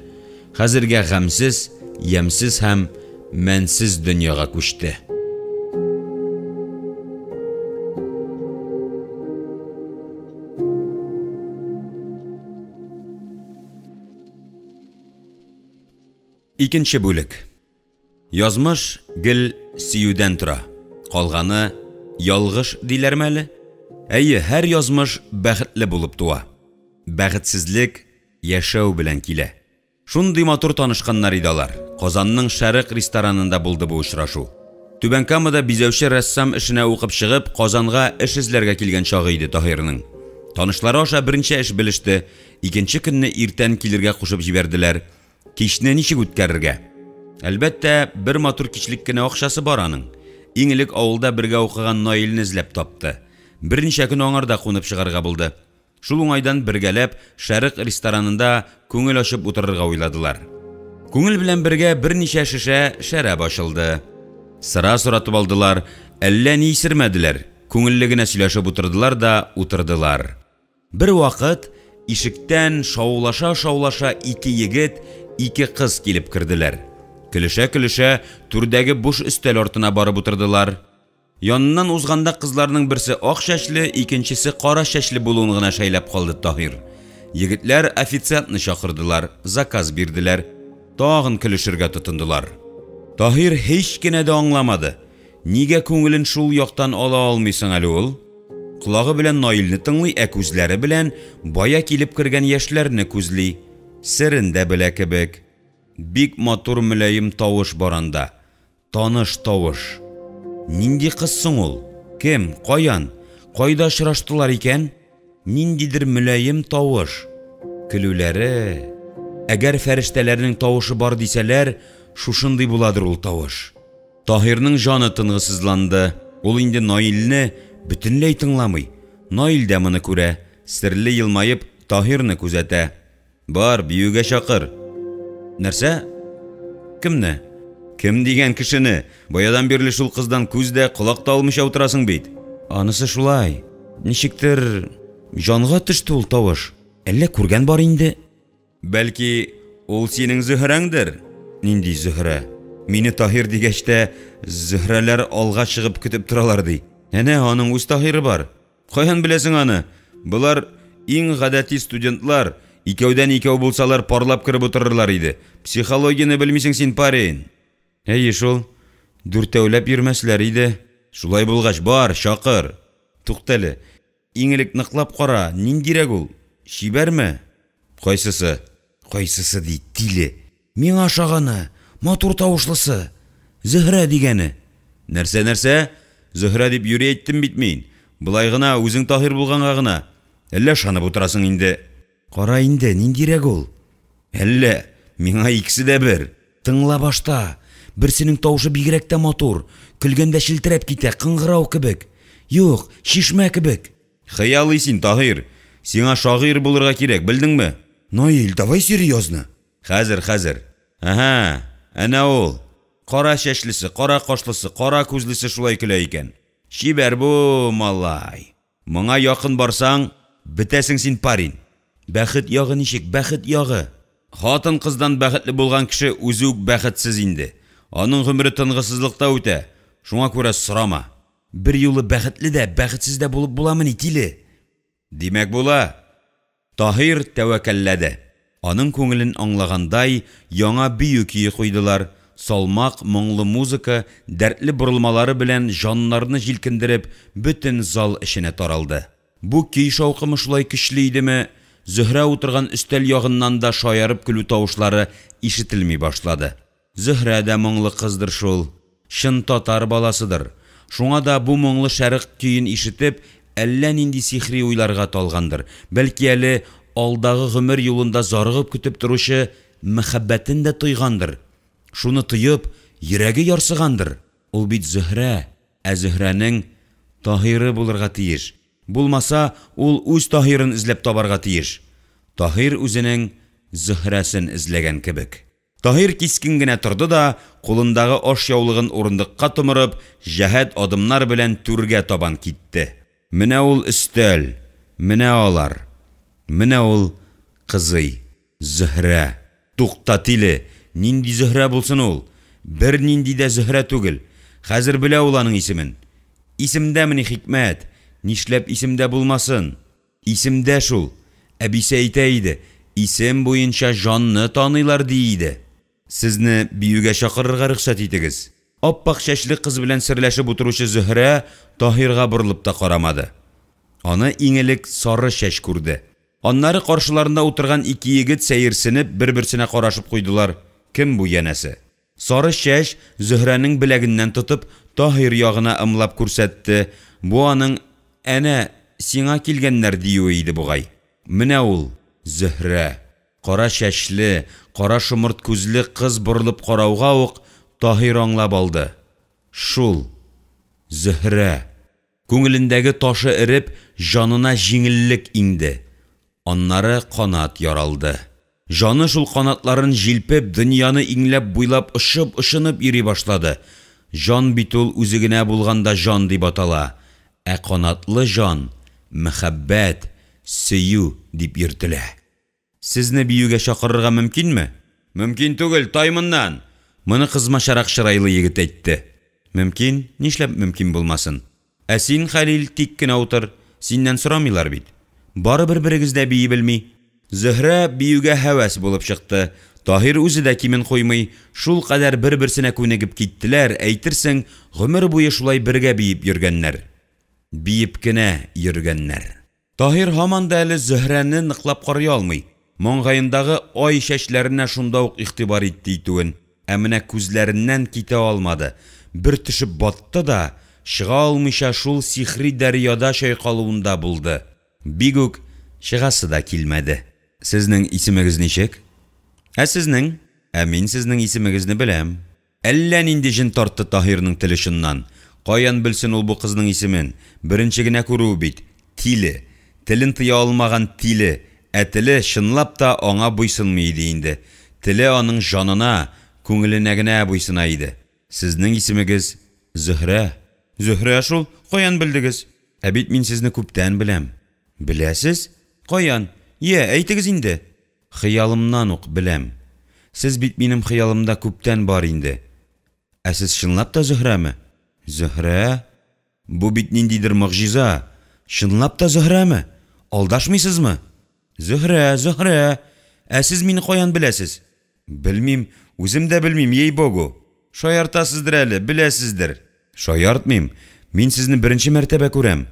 Хәзергә гамьсез, ямьсез һәм мәнсез дөньяга күчте. Икенче бүлек. Язмыш гел сөюдән тора. Калганы ялгыш диләрме әле? Әйе, һәр язмыш бәхетле булып туа. Бәхетсезлек яшәү белән килә. Шундый матур танышканнар иде алар. Казанның Шәрык ресторанында булды бу очрашу. Түбән Камада бизәүче рәссам эшенә укып чыгып, Казанга эш эзләргә килгән чагы иде Таһирның. Танышлары аша берничә эш белеште, икенче көнне иртән килергә кушып җибәрделәр. Кичне ничек үткәрергә? Әлбәттә, бер матур кичлек кенә акчасы бар аның. Иң элек авылда бергә укыган Наилне эзләп тапты. Берничә көн аңарда кунып чыгарга булды. Шул уңайдан бергәләп Шәрык ресторанында күңел ачып утырырга уйладылар. Күңел белән бергә берничә шешә шәраб ачылды. Сыра соратып алдылар, әллә ни исермәделәр, күңелле генә сөйләшеп утырдылар да утырдылар. Бервакыт ишектән шаулаша-шаулаша ике егет, ике кыз килеп керделәр. Көлешә-көлешә түрдәге буш өстәл артына барып утырдылар. Яныннан узганда кызларның берсе ак чәчле, икенчесе кара чәчле булуын гына шәйләп калды Таһир. Егетләр официантны чакырдылар, заказ бирделәр. Тагын көлешергә тотындылар. Таһир һич кенә дә аңламады. Нигә күңелен шул яктан ала алмый соң әле ул? Колагы белән Наилне тыңлый, ә күзләре белән бая килеп кергән яшьләрне күзли. Серен дә белә кебек. Бик матур мөлаем тавыш бар анда. Таныш тавыш. Нинди кыз соң ул? Кем? Каян? Кайда очраштылар икән? Ниндидер мөлаем тавыш. Көлүләре! Әгәр фәрештәләрнең тавышы бар дисәләр, шушындый буладыр ул тавыш. Таһирның җаны тынгысызланды, ул инде Наилне бөтенләй тыңламый. Наил дә моны күрә, серле елмаеп, Таһирны күзәтә. Бар, биюгә чакыр. Нәрсә? Кемне? Кем дигән кешене? Баядан бирле шул кыздан күз дә, колак та алмыйча утырасың бит. Анысы шулай. Ничектер җанга төште ул тавыш. Әллә күргән бар инде? Бәлки, ул синең Зөһрәңдер? Нинди Зөһрә? Мине Таһир дигәч тә, Зөһрәләр алга чыгып көтеп торалар ди. Әнә, аның үз Таһиры бар. Каян беләсең аны? Болар иң гадәти студентлар, икәүдән-икәү булсалар, парлап кереп утырырлар иде. Психологияне белмисең син, парень! Әйе шул, дүртәүләп йөрмәсләр иде. Шулай булгач, бар, чакыр. Туктале, иң элек ныклап кара, ниндирәк ул? Чибәрме? Кайсысы? Кайсысы ди, тиле. Миңа ошаганы, матур тавышлысы. Зөһрә дигәне. Нәрсә, нәрсә? Зөһрә дип юри әйттем бит мин. Болай гына, үзең Таһир булганга гына. Әллә ышанып утырасың инде? Кара инде, ниндирәк ул? Әллә, миңа икесе дә бер. Тыңла башта. Берсенең тавышы бигрәк тә матур, көлгәндә челтерәп китә, кыңгырау кебек. Юк, чишмә кебек. Хыялый син, Таһир. Сиңа шагыйрь булырга кирәк, белдеңме? Наил, давай серьезно. Хәзер, хәзер. Әһә, әнә ул. Кара чәчлесе, кара кашлысы, кара күзлесе шулай көлә икән. Чибәр бу, малай. Моңа якын барсаң, бетәсең син, парин. Бәхет ягы ничек, бәхет ягы? Хатын-кыздан бәхетле булган кеше үзе үк бәхетсез инде. Аның гомере тынгысызлыкта үтә. Шуңа күрә сорама. Берьюлы бәхетле дә, бәхетсез дә булып буламыни, тиле? Димәк, була. Таһир тәвәккәлләде. Аның күңелен аңлагандай, яңа бию көе куйдылар, салмак, моңлы музыка, дәртле борылмалары белән җаннарны җилкендереп, бөтен зал эченә таралды. Бу көй шаукымы шулай көчле идеме, Зөһрә утырган өстәл ягыннан да шаярып көлү тавышлары ишетелми башлады. Зөһрә дә моңлы кыздыр шул. Чын татар баласыдыр. Шуңа да бу моңлы шәрык көен ишетеп, әллә нинди сихри уйларга талгандыр, бәлки әле алдагы гомер юлында зарыгып көтеп торучы мәхәббәтен дә тойгандыр. Шуны тоеп, йөрәге ярсыгандыр. Ул бит Зөһрә, ә Зөһрәнең Таһиры булырга тиеш. Булмаса, ул үз Таһирын эзләп табарга тиеш. Таһир үзенең Зөһрәсен эзләгән кебек. Таһир кискен генә торды да, кулындагы ашъяулыгын урындыкка томырып, җәһәт адымнар белән түргә табан китте. Менә ул өстәл, менә алар. Менә ул кызый, Зөһрә. Тукта, тиле, нинди Зөһрә булсын ул? Бернинди дә Зөһрә түгел. Хәзер белә ул аның исемен. Исемдәмени хикмәт? Нишләп исемдә булмасын? Исемдә шул, әбисе әйтә иде, исем буенча җанны таныйлар, ди иде. Сезне биюгә чакырырга рөхсәт итегез. Ап-ак чәчле кыз белән серләшеп утыручы Зөһрә Таһирга борылып та карамады. Аны иң элек сары чәч күрде. Аннары каршыларында утырган ике егет сәерсенеп бер-берсенә карашып куйдылар, кем бу янәсе. Сары чәч Зөһрәнең беләгеннән тотып, Таһир ягына ымлап күрсәтте, бу аның әнә, сиңа килгәннәр диюе иде бугай. Менә ул, Зөһрә. Кара чәчле, кара шомырт күзле кыз борылып карауга ук Таһир аңлап алды, шул, Зөһрә. Күңелендәге ташы эреп, җанына җиңеллек иңде. Аннары канат яралды. Җаны шул канатларын җилпеп, дөньяны иңләп-буйлап очып-очынып йөри башлады. Җан бит ул үзе генә булганда җан дип атала, ә канатлы җан, мәхәббәт, сөю дип йөртелә. Сезне биюгә чакырырга мөмкинме? Мөмкин түгел, тай моннан! Моны кызмачарак чырайлы егет әйтте. Мөмкин, нишләп мөмкин булмасын? Ә син, Хәлил, тик кенә утыр, синнән сорамыйлар бит. Барыбер берегез дә бии белми. Зөһрә биюгә һәвәс булып чыкты. Таһир үзе дә кимен куймый. Шулкадәр бер-берсенә күнегеп киттеләр, әйтерсең, гомер буе шулай бергә биеп йөргәннәр. Биеп кенә йөргәннәр. Таһир һаман да әле Зөһрәне ныклап карый алмый, маңгаендагы ай чәчләренә шунда ук игътибар итте итүен, ә менә күзләреннән китә алмады, бер төшеп батты да, чыга алмыйча шул сихри дәрьяда чайкалуында булды. Бик үк чыгасы да килмәде. Сезнең исемегез ничек? Ә сезнең? Ә мин сезнең исемегезне беләм. Әллә нинди җен тартты Таһирның тел очыннан. Каян белсен ул бу кызның исемен? Беренче генә күрүе бит. Тиле. Телен тыя алмаган тиле. Ә теле, чынлап та, аңа буйсынмый иде инде. Теле аның җанына, күңеленә генә буйсына иде. Сезнең исемегез Зөһрә. Зөһрә шул, каян белдегез? Ә бит мин сезне күптән беләм. Беләсез? Каян? Йә, әйтегез инде. Хыялымнан ук беләм. Сез бит минем хыялымда күптән бар инде. Ә сез чынлап та Зөһрәме? Зөһрә? Бу бит ниндидер могҗиза! Чынлап та Зөһрәме? Алдашмыйсызмы? Зөһрә, Зөһрә! Ә сез мине каян беләсез? Белмим, үзем дә белмим, ей-богу! Шаяртасыздыр әле, беләсездер. Шаяртмыйм, мин сезне беренче мәртәбә күрәм.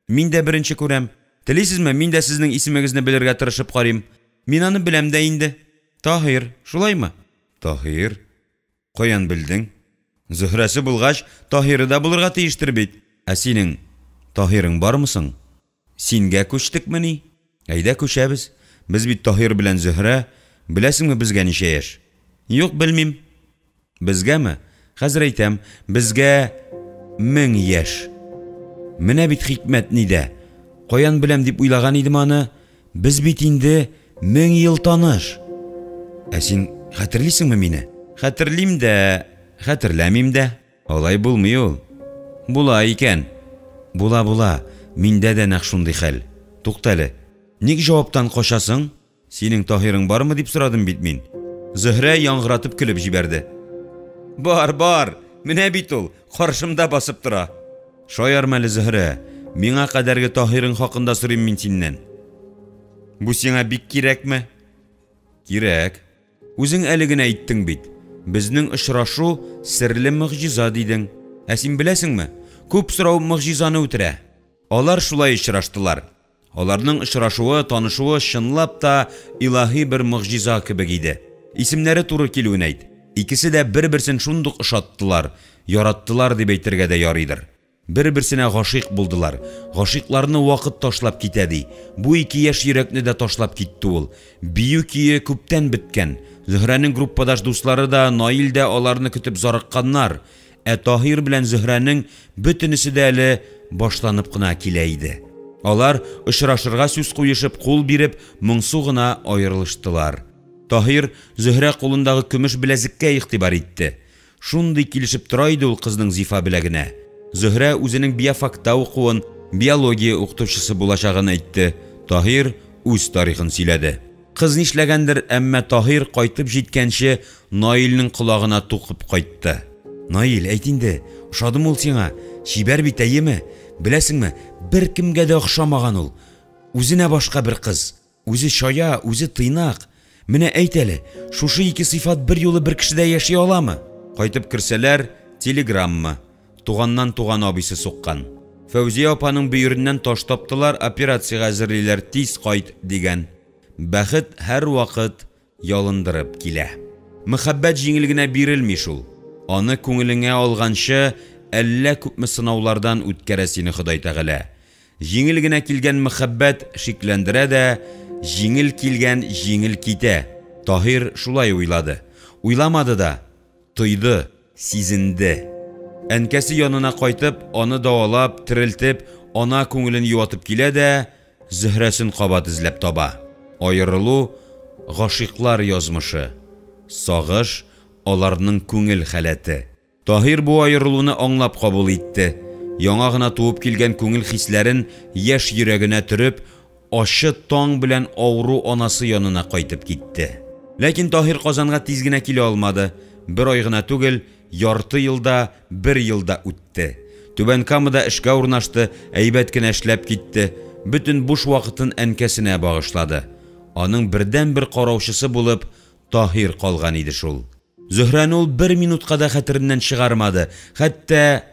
Мин дә беренче күрәм. Телисезме, мин дә сезнең исемегезне белергә тырышып карыйм. Мин аны беләм дә инде. Таһир, шулаймы? Таһир. Каян белдең? Зөһрәсе булгач, Таһиры да булырга тиештер бит. Ә синең Таһирың бармы соң? Сингә күчтекмени? Әйдә күчәбез. Без бит Таһир белән Зөһрә. Беләсеңме безгә ничә яшь? Юк, белмим. Безгәме? Хәзер әйтәм, безгә 1000 яшь. Менә бит хикмәт нидә. Каян беләм дип уйлаган идем аны. Без бит инде 1000 ел таныш. Ә син хәтерлисеңме мине? Хәтерлим дә, хәтерләмим дә. Алай булмый ул. Була икән. Була, була. Миндә дә нәкъ шундый хәл. Туктале. Ник җаваптан качасың? Синең Таһирың бармы дип сорадым бит мин. Зөһрә яңгыратып көлеп җибәрде. Бар, бар! Менә бит ул, каршымда басып тора. Шаярма әле, Зөһрә. Миңа кадәрге Таһирың хакында сорыйм мин синнән. Бу сиңа бик кирәкме? Кирәк. Үзең әле генә әйттең бит. Безнең очрашу серле могҗиза дидең. Ә син беләсеңме? Күп сорау могҗизаны үтерә. Алар шулай очраштылар. Аларның очрашуы, танышуы чынлап та илаһи бер могҗиза кебек иде. Исемнәре туры килүен әйт. Икесе дә бер-берсен шундук ошаттылар, яраттылар дип әйтергә дә ярыйдыр. Бер-берсенә гашыйк булдылар. Гашыйкларны вакыт ташлап китә, ди. Бу ике яшь йөрәкне дә ташлап китте ул. Бию көе күптән беткән. Зөһрәнең группадаш дуслары да, Наил дә аларны көтеп зарыкканнар. Ә Таһир белән Зөһрәнең бөтенесе дә әле башланып кына килә иде. Алар, очрашырга сүз куешып, кул биреп, моңсу гына аерылыштылар. Таһир Зөһрә кулындагы көмеш беләзеккә игътибар итте. Шундый килешеп тора иде ул кызның зифа беләгенә. Зөһрә үзенең биофакта укуын, биология укытучысы булачагын әйтте. Таһир үз тарихын сөйләде. Кыз нишләгәндер, әмма Таһир кайтып җиткәнче Наилнең колагына тукып кайтты. Наил, әйт инде, ошадымы ул сиңа? Чибәр бит, әйеме? Беләсеңме, беркемгә дә охшамаган ул. Үзенә башка бер кыз. Үзе чая, үзе тыйнак. Менә әйт әле, шушы ике сыйфат берьюлы бер кешедә яши аламы? Кайтып керсәләр, телеграмма. Туганнан туган абыйсы суккан. Фәүзия апаның бөереннән таш таптылар, операциягә әзерлиләр, тиз кайт, дигән. Бәхет һәрвакыт ялындырып килә. Мәхәббәт җиңел генә бирелми шул. Аны күңелеңә алганчы, әллә күпме сынаулардан үткәрә сине Ходай Тәгалә. Җиңел генә килгән мәхәббәт шикләндерә дә, җиңел килгән җиңел китә. Таһир шулай уйлады. Уйламады да, тойды, сизенде. Әнкәсе янына кайтып, аны дәвалап, терелтеп, ана күңелен юатып килә дә, Зөһрәсен кабат эзләп таба. Аерылу, гашыйклар язмышы. Сагыш, аларның күңел халәте. Таһир бу аерылуны аңлап кабул итте. Яңа гына туып килгән күңел хисләрен яшь йөрәгенә төреп, ачы таң белән авыру анасы янына кайтып китте. Ләкин Таһир Казанга тиз генә килә алмады. Бер ай гына түгел, ярты ел да, бер ел да үтте. Түбән Камада эшкә урнашты, әйбәт кенә эшләп китте. Бөтен буш вакытын әнкәсенә багышлады. Аның бердәнбер караучысы булып Таһир калган иде шул. Зөһрәне ул бер минутка да хәтереннән чыгармады, хәтта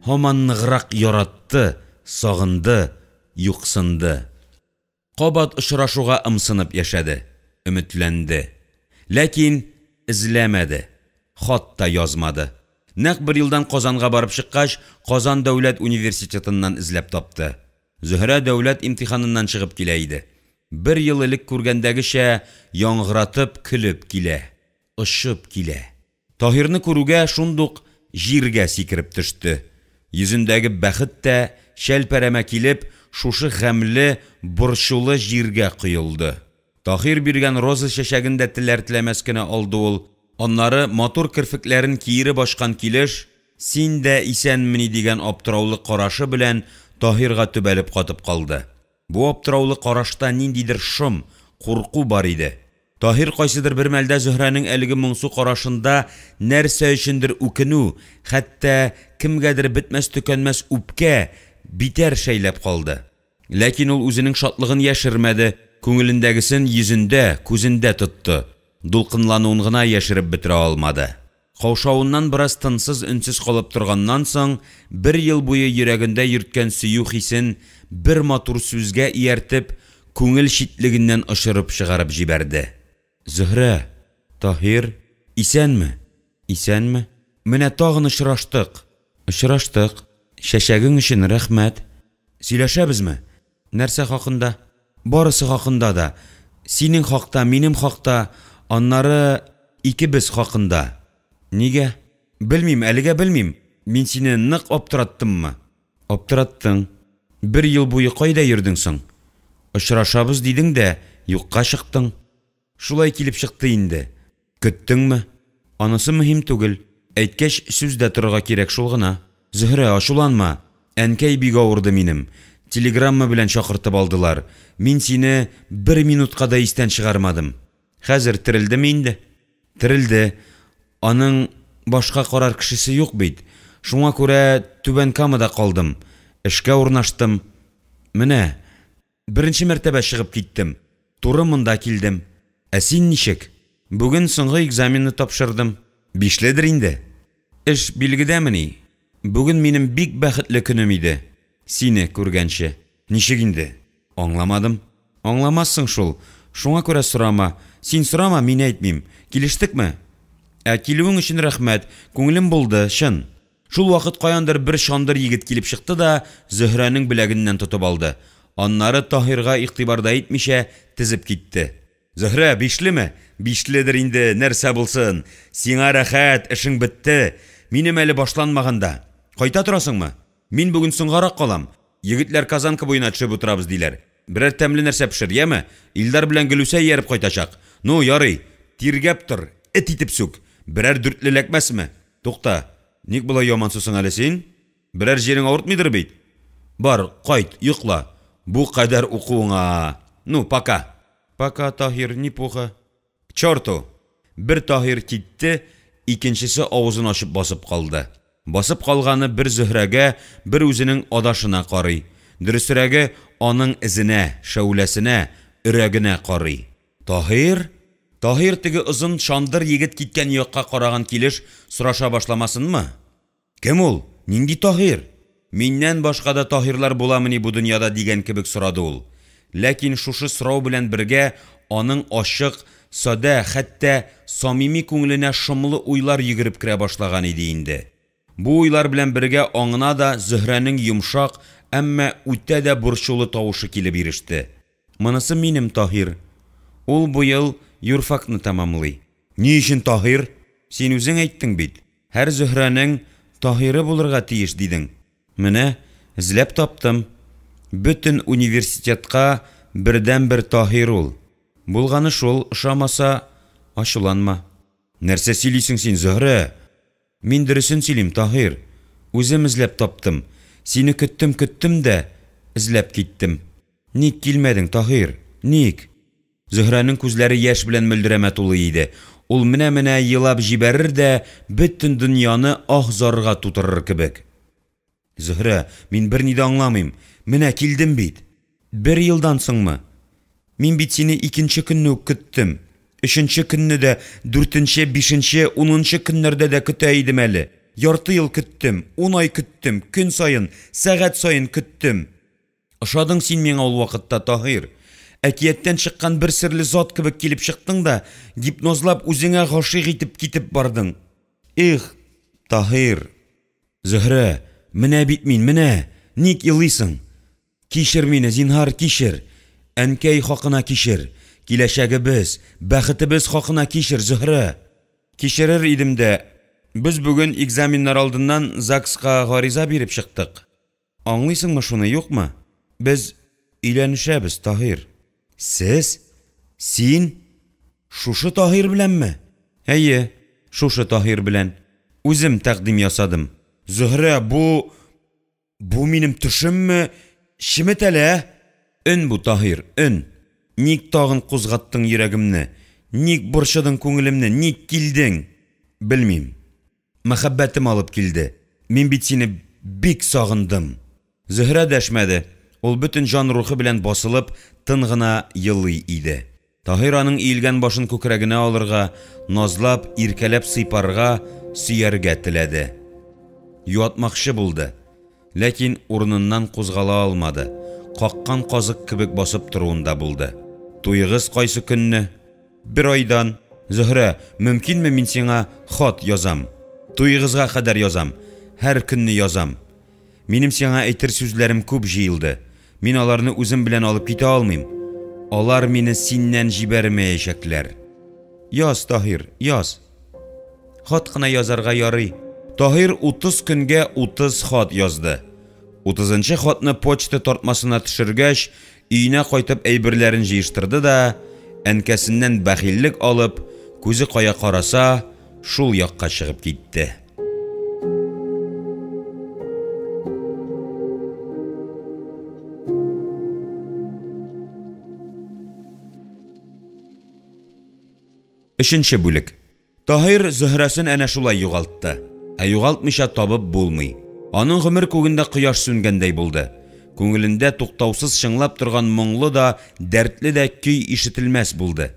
һаман ныграк яратты, сагынды, юксынды. Кабат очрашуга ымсынып яшәде, өметләнде. Ләкин эзләмәде, хат та язмады. Нәкъ бер елдан Казанга барып чыккач, Казан дәүләт университетыннан эзләп тапты. Зөһрә дәүләт имтиханыннан чыгып килә иде. Бер ел элек күргәндәгечә яңгыратып көлеп килә, очып килә. Таһирны күрүгә шундук җиргә сикереп төште. Йөзендәге бәхет тә, чәлпәрәмә килеп, шушы гамьле, борчулы җиргә коелды. Таһир биргән роза чәчәген дә теләр-теләмәс кенә алды ул. Аннары, матур керфекләрен киереп ачкан килеш, син дә исәнмени дигән аптыраулы карашы белән Таһирга төбәлеп катып калды. Бу аптыраулы карашта ниндидер шом, курку бар иде. Таһир кайсыдыр бер мәлдә Зөһрәнең әлеге моңсу карашында нәрсә өчендер үкенү, хәтта кемгәдер бетмәс-төкәнмәс үпкә, битәр шәйләп калды. Ләкин ул үзенең шатлыгын яшермәде, күңелендәгесен йөзендә, күзендә тотты, дулкынлануын гына яшереп бетерә алмады. Каушавыннан бераз тынсыз-өнсез калып торганнан соң, бер ел буе йөрәгендә йөрткән сөю хисен бер матур сүзгә ияртеп, күңел читлегеннән очырып чыгарып җибәрде. Зөһрә, Таһир, исәнме? Исәнме? Менә тагын очраштык. Очраштык. Чәчәгең өчен рәхмәт. Сөйләшәбезме? Нәрсә хакында? Барысы хакында да. Синең хакта, минем хакта, аннары икебез хакында. Нигә? Белмим, әлегә белмим. Мин сине нык аптыраттыммы? Аптыраттың. Бер ел буе кайда йөрдең соң? Очрашабыз дидең дә, юкка чыктың. Шулай килеп чыкты инде. Көттеңме? Анысы мөһим түгел. Әйткәч, сүздә торырга кирәк шул гына. Зөһрә, ачуланма. Әнкәй бик авырды минем. Телеграмма белән чакыртып алдылар. Мин сине бер минутка да истән чыгармадым. Хәзер терелдеме инде? Терелде. Аның башка карар кешесе юк бит. Шуңа күрә Түбән Камада калдым. Эшкә урнаштым. Менә, беренче мәртәбә чыгып киттем. Туры монда килдем. Ә син ничек? Бүген соңгы экзаменны тапшырдым. Бишледер инде? Эш билгедәмени? Бүген минем бик бәхетле көнем иде. Сине күргәнче. Ничек инде? Аңламадым. Аңламассың шул. Шуңа күрә сорама. Син сорама, мин әйтмим. Килештекме? Ә килүең өчен рәхмәт. Күңелем булды, чын. Шул вакыт каяндыр бер чандыр егет килеп чыкты да Зөһрәнең беләгеннән тотып алды. Аннары Таһирга игътибар да итмичә тезеп китте. Зөһрә, бишлеме? Бишледер инде, нәрсә булсын. Сиңа рәхәт, эшең бетте. Минем әле башланмаган да. Кайта торасыңмы? Мин бүген соңгарак калам. Егетләр Казанка буена төшеп утырабыз, диләр. Берәр тәмле нәрсә пешер, яме? Илдар белән Гөлүсә ияреп кайтачак. Ну, ярый. Тиргәп тор, эт итеп сүк. Берәр дүртле эләкмәсме? Тукта, ник болай ямансусың әле син? Берәр җирең авыртмыйдыр бит? Бар, кайт, йокла. Бу кадәр укуыңа. Ну, пока. Пока, Таһир, ни пуха. К черту! Бер Таһир китте, икенчесе авызын ачып басып калды. Басып калганы бер Зөһрәгә, бер үзенең адашына карый. Дөресрәге, аның эзенә, шәүләсенә, өрәгенә карый. Таһир? Таһир теге озын чандыр егет киткән якка караган килеш сораша башламасынмы? Кем ул? Нинди Таһир? Миннән башка да Таһирлар буламыни бу дөньяда дигән кебек сорады ул. Ләкин шушы сорау белән бергә аның ачык, садә, хәтта самими күңеленә шомлы уйлар йөгереп керә башлаган иде инде. Бу уйлар белән бергә аңына да Зөһрәнең йомшак, әмма үтә дә борчулы тавышы килеп иреште. Монысы минем Таһир. Ул бу ел юрфакны тәмамлый. Ни өчен Таһир? Син үзең әйттең бит. Һәр Зөһрәнең Таһиры булырга тиеш, дидең. Менә, эзләп таптым. Бөтен университетка бердәнбер Таһир ул. Булганы шул, ошамаса, ачуланма. Нәрсә сөйлисең син, Зөһрә? Мин дөресен сөйлим, Таһир. Үзем эзләп таптым. Сине көттем-көттем дә, эзләп киттем. Ник килмәдең, Таһир? Ник? Зөһрәнең күзләре яшь белән мөлдерәмә тулы иде. Ул менә-менә елап җибәрер дә бөтен дөньяны аһ-зарга тутырыр кебек. Зөһрә, мин берни дә аңламыйм. Менә килдем бит. Бер елдан соңмы? Мин бит сине икенче көнне үк көттем. Өченче көнне дә, дүртенче, бишенче, унынчы көннәрдә дә көтә идем әле. Ярты ел көттем, ун ай көттем, көн саен, сәгать саен көттем. Ошадың син миңа ул вакытта, Таһир. Әкияттән чыккан бер серле зат кебек килеп чыктың да, гипнозлап үзеңә гашыйк итеп китеп бардың. Эх, Таһир. Зөһрә, менә бит мин, менә! Ник елыйсың? Кичер мине, зинһар, кичер! Әнкәй хакына кичер! Киләчәгебез, бәхетебез хакына кичер, Зөһрә! Кичерер идем дә, без бүген экзаменнар алдыннан ЗАГСка гариза биреп чыктык. Аңлыйсыңмы шуны, юкмы? Без өйләнешәбез, Таһир. Сез? Син? Шушы Таһир беләнме? Әйе, шушы Таһир белән. Үзем тәкъдим ясадым. Зөһрә, бу... Бу минем төшемме? Чемет әле, ә? Өн бу, Таһир, өн. Ник тагын кузгаттың йөрәгемне? Ник борчыдың күңелемне? Ник килдең? Белмим. Мәхәббәтем алып килде. Мин бит сине бик сагындым. Зөһрә дәшмәде. Ул бөтен җан-рухы белән басылып, тын гына елый иде. Таһир аның иелгән башын күкрәгенә алырга, назлап, иркәләп сыйпарга, сөяргә теләде. Юатмакчы булды. Ләкин урыныннан кузгала алмады, каккан казык кебек басып торуында булды. Туегыз кайсы көнне? Бер айдан. Зөһрә, мөмкинме мин сиңа хат язам? Туегызга кадәр язам. Һәр көнне язам. Минем сиңа әйтер сүзләрем күп җыелды. Мин аларны үзем белән алып китә алмыйм. Алар мине синнән җибәрмәячәкләр. Яз, Таһир, яз. Хат кына язарга ярый. Таһир 30 көнгә 30 хат язды. Утызынчы хатны почта тартмасына төшергәч, өенә кайтып әйберләрен җыештырды да, әнкәсеннән бәхиллек алып, күзе кая караса, шул якка чыгып китте. Өченче бүлек. Таһир Зөһрәсен әнә шулай югалтты. Ә югалтмыйча табып булмый. Аның гомер күгендә кояш сүнгәндәй булды. Күңелендә туктаусыз чыңлап торган моңлы да, дәртле дә көй ишетелмәс булды.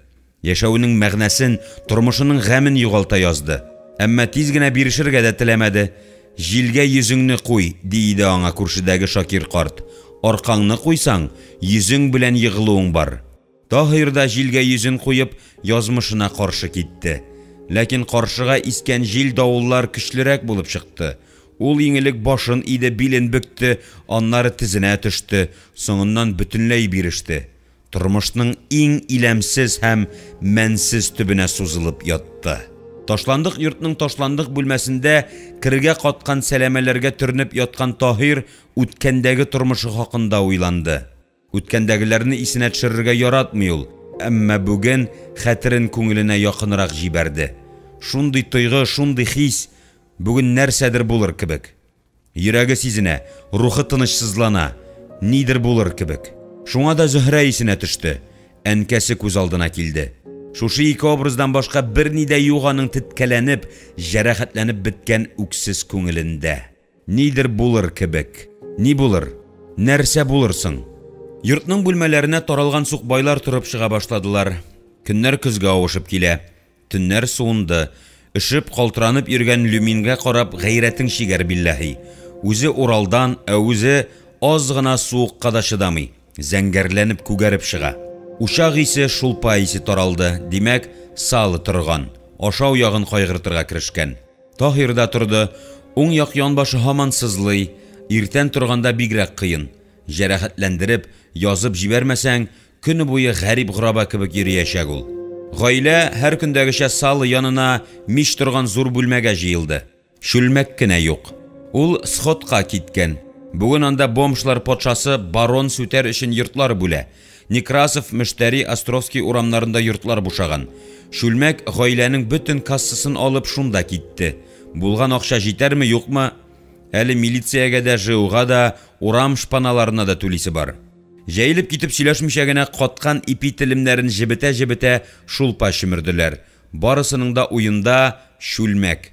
Яшәвенең мәгънәсен, тормышының гамен югалта язды. Әмма тиз генә бирешергә дә теләмәде. Җилгә йөзеңне куй, ди иде аңа күршедәге Шакир карт. Аркаңны куйсаң, йөзең белән егылуың бар. Таһир да җилгә йөзен куеп, язмышына каршы китте. Ләкин каршыга искән җил-давыллар көчлерәк булып чыкты. Ул иң элек башын иде, билен бөкте, аннары тезенә төште, соңыннан бөтенләй биреште. Тормышның иң иләмсез һәм мәнсез төбенә сузылып ятты. Ташландык йортның ташландык бүлмәсендә кергә каткан сәләмәләргә төренеп яткан Таһир үткәндәге тормышы хакында уйланды. Үткәндәгеләрне исенә төшерергә яратмый ул, әмма бүген хәтерен күңеленә якынрак җибәрде. Шундый тойгы, шундый хис, бүген нәрсәдер булыр кебек. Йөрәге сизенә, рухы тынычсызлана, нидер булыр кебек. Шуңа да Зөһрә исенә төште, әнкәсе күз алдына килде. Шушы ике образдан башка берни дә юк аның теткәләнеп, җәрәхәтләнеп беткән үксез күңелендә. Нидер булыр кебек. Ни булыр? Нәрсә булыр соң? Йортның бүлмәләренә таралган сукбайлар торып чыга башладылар. Көннәр көзгә авышып килә. Төннәр суынды. Өшеп, калтыранып йөргән Люмингә карап гайрәтең чигәр, билләһи. Үзе Уралдан, ә үзе аз гына суыкка да чыдамый, зәңгәрләнеп күгәреп чыга. Учак исе, шулпа исе таралды, димәк, сало торган, ашау ягын кайгыртырга керешкән. Таһир да торды. Уң як янбашы һаман сызлый, иртән торганда бигрәк кыен. Җәрәхәтләндереп, язып җибәрмәсәң, көне буе гарип-гораба кебек йөриячәк ул. Гаилә, һәр көндәгечә сало янына, мич торган зур бүлмәгә җыелды. Чүлмәк кенә юк. Ул сходка киткән. Бүген анда бомжлар патшасы барон сүтәр өчен йортлар бүлә. Некрасов, Мөштәри, Островский урамнарында йортлар бушаган. Чүлмәк, гаиләнең бөтен кассасын алып, шунда китте. Булган акча җитәрме, юкмы? Әле милициягә дә, ЖЭУга да, урам шпаналарына да түлисе бар. Җәелеп китеп сөйләшмичә генә каткан ипи телемнәрен җебетә-җебетә шулпа чөмерделәр. Барысының да уенда, чүлмәк.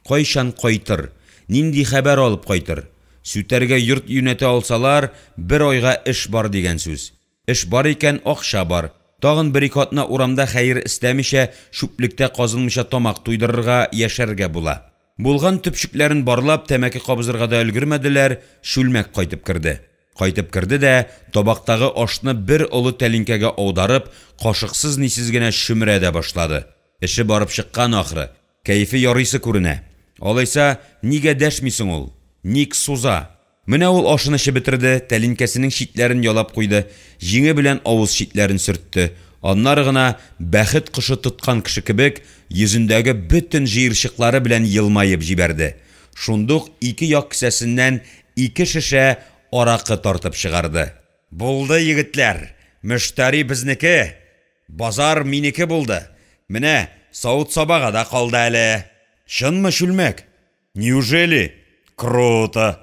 Кайчан кайтыр? Нинди хәбәр алып кайтыр? Сүтәргә йорт юнәтә алсалар, бер айга эш бар дигән сүз. Эш бар икән, акча бар. Тагын бер-ике атна урамда хәер эстәмичә, чүплектә казынмыйча тамак туйдырырга, яшәргә була. Булган төпчекләрен барлап, тәмәке кабызырга да өлгермәделәр, чүлмәк кайтып керде. Кайтып керде дә, табактагы ашны бер олы тәлинкәгә аударып, кашыксыз-нисез генә чөмерә дә башлады. Эше барып чыккан ахры, кәефе ярыйсы күренә. Алайса, нигә дәшми соң ул? Ник суза? Менә ул ашын эчеп бетерде, тәлинкәсенең читләрен ялап куйды, җиңе белән авыз читләрен сөртте. Аннары гына, бәхет кошы тоткан кеше кебек, йөзендәге бөтен җыерчыклары белән елмаеп җибәрде. Шундук ике як кесәсеннән ике шешә аракы тартып чыгарды. Булды, егетләр, Мөштәри безнеке! Базар минеке булды! Менә, савыт-сабага да калды әле! Чынмы, чүлмәк? Неужели? Круто!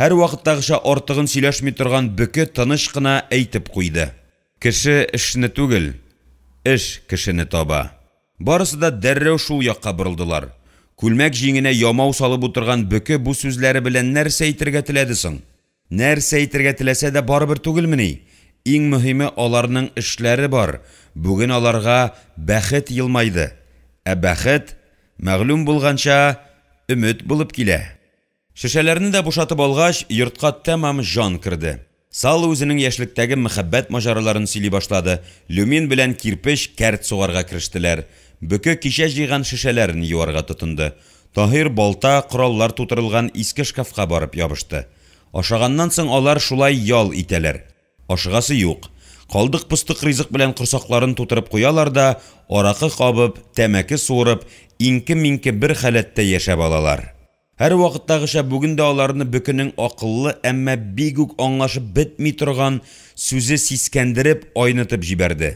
Һәрвакыттагыча артыгын сөйләшми торган Бөке тыныч кына әйтеп куйды. Кеше эшне түгел, эш кешене таба. Барысы да дәррәү шул якка борылдылар. Күлмәк җиңенә ямау салып утырган Бөке бу сүзләре белән нәрсә әйтергә теләде соң? Нәрсә әйтергә теләсә дә барыбер түгелмени? Иң мөһиме аларның эшләре бар, бүген аларга бәхет елмайды. Ә бәхет, мәгълүм булганча, өмет булып килә. Шешәләрне дә бушатып алгач, йортка тәмам җан керде. Сало үзенең яшьлектәге мәхәббәт маҗараларын сөйли башлады, Люмин белән Кирпеч кәрт сугарга керештеләр, Бөке кичә җыйган шешәләрен юарга тотынды. Таһир балта, кораллар тутырылган иске шкафка барып ябышты. Ашаганнан соң алар шулай ял итәләр. Ашыгасы юк. Калдык-постык ризык белән корсакларын тутырып куялар да, аракы кабып, тәмәке суырып, иңке-миңке бер халәттә яшәп алалар. Һәрвакыттагыча бүген дә аларны Бөкенең акыллы, әмма бик үк аңлашып бетми торган сүзе сискәндереп, айнытып җибәрде.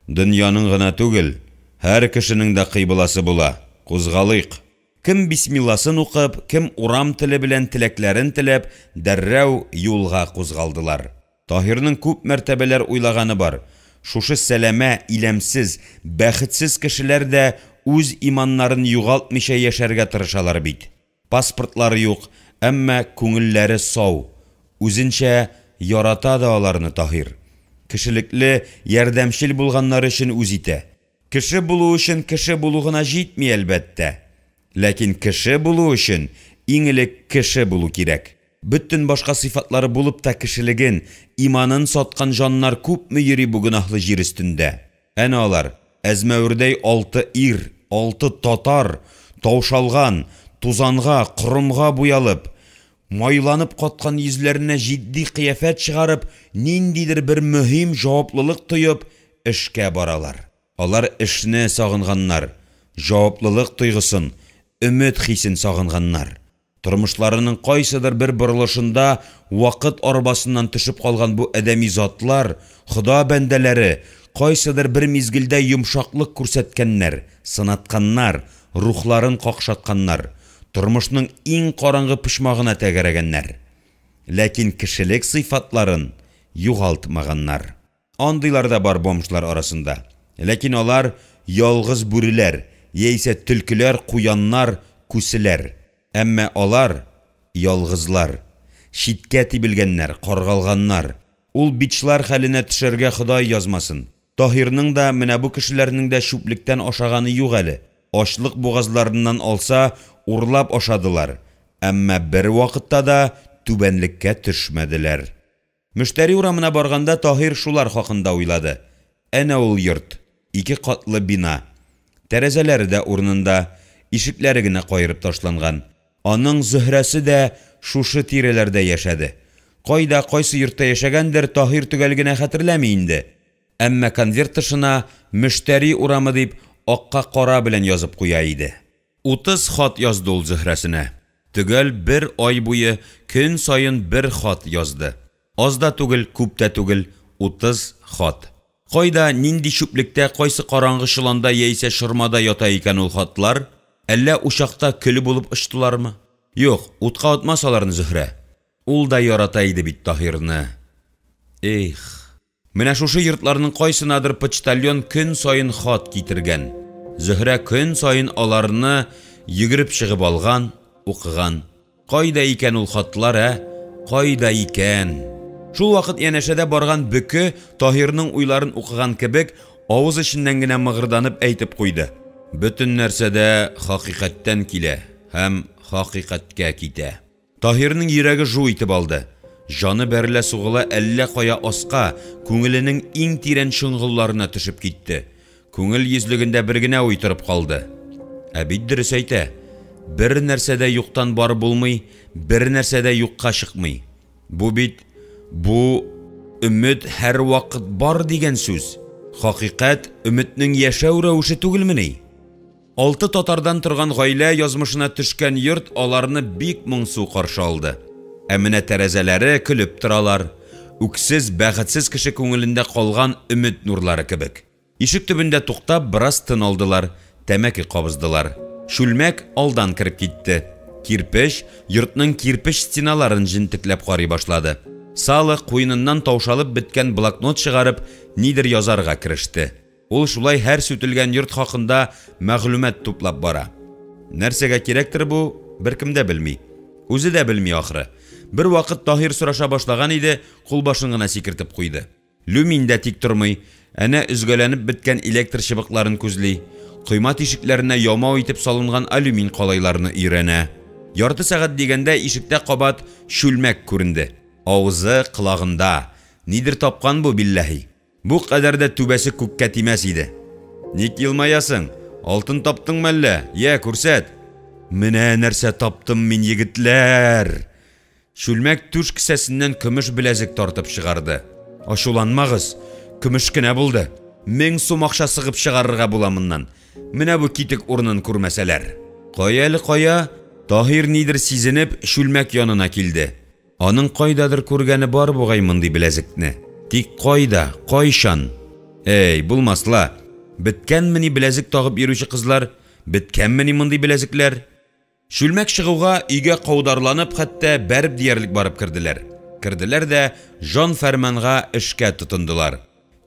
Дөньяның гына түгел, һәр кешенең дә кыйбласы була, кузгалыйк! Кем бисмилласын укып, кем урам теле белән теләкләрен теләп, дәррәү юлга кузгалдылар. Таһирның күп мәртәбәләр уйлаганы бар, шушы сәләмә, иләмсез, бәхетсез кешеләр дә үз иманнарын югалтмыйча яшәргә тырышалар бит. Паспортлары юк, әмма күңелләре сау. Үзенчә ярата да аларны Таһир. Кешелекле, ярдәмчел булганнары өчен үз итә. Кеше булу өчен кеше булу гына җитми, әлбәттә. Ләкин кеше булу өчен иң элек кеше булу кирәк. Бөтен башка сыйфатлары булып та кешелеген, иманын саткан җаннар күпме йөри бу гөнаһлы җир өстендә. Әнә алар, әзмәвердәй алты ир, алты татар, таушалган, тузанга, корымга буялып, майланып каткан йөзләренә җитди кыяфәт чыгарып, ниндидер бер мөһим җаваплылык тоеп, эшкә баралар. Алар эшне сагынганнар, җаваплылык тойгысын, өмет хисен сагынганнар. Тормышларының кайсыдыр бер борылышында вакыт арбасыннан төшеп калган бу адәми затлар, Хода бәндәләре, кайсыдыр бер мизгелдә йомшаклык күрсәткәннәр, сынатканнар, рухларын какшатканнар, тормышның иң караңгы почмагына тәгәрәгәннәр. Ләкин кешелек сыйфатларын югалтмаганнар. Андыйлар да бар бомжлар арасында. Ләкин алар ялгыз бүреләр, яисә төлкеләр, куяннар, күселәр. Әмма алар, ялгызлар. Читкә тибелгәннәр, каргалганнар. Ул бичлар хәленә төшәргә Ходай язмасын. Таһирның да, менә бу кешеләрнең дә чүплектән ашаганы юк әле. Ачлык бугазларыннан алса, урлап ашадылар. Әмма бервакытта да түбәнлеккә төшмәделәр. Мөштәри урамына барганда Таһир шулар хакында уйлады. Әнә ул йорт, ике катлы бина. Тәрәзәләре дә урынында, ишекләре генә каерып ташланган. Аның Зөһрәсе дә шушы тирәләрдә яшәде. Кайда, кайсы йортта яшәгәндер, Таһир төгәл генә хәтерләми инде. Әмма конверт тышына Мөштәри урамы дип акка кара белән язып куя иде. 30 хат язды ул Зөһрәсенә. Төгәл бер ай буе көн саен бер хат язды. Аз да түгел, күп тә түгел, 30 хат. Кайда, нинди чүплектә, кайсы караңгы чоланда яисә чормада ята икән ул хатлар? Әллә учакта көл булып очтылармы? Юк, утка атмас аларны Зөһрә. Ул да ярата иде бит Таһирны. Эх! Менә шушы йортларның кайсынадыр почтальон көн саен хат китергән. Зөһрә көн саен аларны йөгереп чыгып алган, укыган. Кайда икән ул хатлар, ә? Кайда икән? Шул вакыт янәшәдә барган Бөке, Таһирның уйларын укыган кебек, авыз эченнән генә мыгырданып әйтеп куйды. Бөтен нәрсә дә хакыйкатьтән килә һәм хакыйкатькә китә. Таһирның йөрәге жу итеп алды. Җаны бәрелә-сугыла әллә кая аска, күңеленең иң тирән чоңгылларына төшеп китте. Күңел йөзлегендә бер генә уй торып калды. Ә бит дөрес әйтә. Бер нәрсә дә юктан бар булмый, бер нәрсә дә юкка чыкмый. Бу бит, бу, өмет һәрвакыт бар дигән сүз, хакыйкать, өметнең яшәү рәвеше түгелмени? Алты татардан торган гаилә язмышына төшкән йорт аларны бик моңсу каршы алды. Ә менә тәрәзәләре көлеп торалар, үксез, бәхетсез кеше күңелендә калган өмет нурлары кебек. Ишек төбендә туктап, бераз тын алдылар, тәмәке кабыздылар. Чүлмәк алдан кереп китте. Кирпеч, йортның кирпеч стеналарын җентекләп карый башлады. Сало, куеныннан таушалып беткән блокнот чыгарып, нидер язарга кереште. Ул шулай һәр сүтелгән йорт хакында мәгълүмат туплап бара. Нәрсәгә кирәктер бу, беркем дә белми. Үзе дә белми ахры. Бервакыт Таһир сораша башлаган иде, кулбашын гына сикертеп куйды. Люмин дә тик тормый, әнә өзгәләнеп беткән электр чыбыкларын күзли, койма тишекләренә ямау итеп салынган алюмин калайларны өйрәнә. Ярты сәгать дигәндә ишектә кабат чүлмәк күренде. Авызы колагында. Нидер тапкан бу, билләһи. Бу кадәр дә түбәсе күккә тимәс иде. Ник елмаясың? Алтын таптыңмы әллә? Йә, күрсәт. Менә нәрсә таптым мин, егетләр! Чүлмәк түш кесәсеннән көмеш беләзек тартып чыгарды. Ачуланмагыз, көмеш кенә булды. 1000 сум акча сыгып чыгарырга була моннан. Менә бу китек урынын күрмәсәләр. Кая әле, кая? Таһир нидер сизенеп, чүлмәк янына килде. Аның кайдадыр күргәне бар бугай мондый беләзекне. Тик кайда, кайчан? Әй, булмас ла. Беткәнмени беләзек тагып йөрүче кызлар? Беткәнмени мондый беләзекләр? Чүлмәк чыгуга өйгә каударланып, хәтта бәреп диярлек барып керделәр. Керделәр дә җан-фәрманга эшкә тотындылар.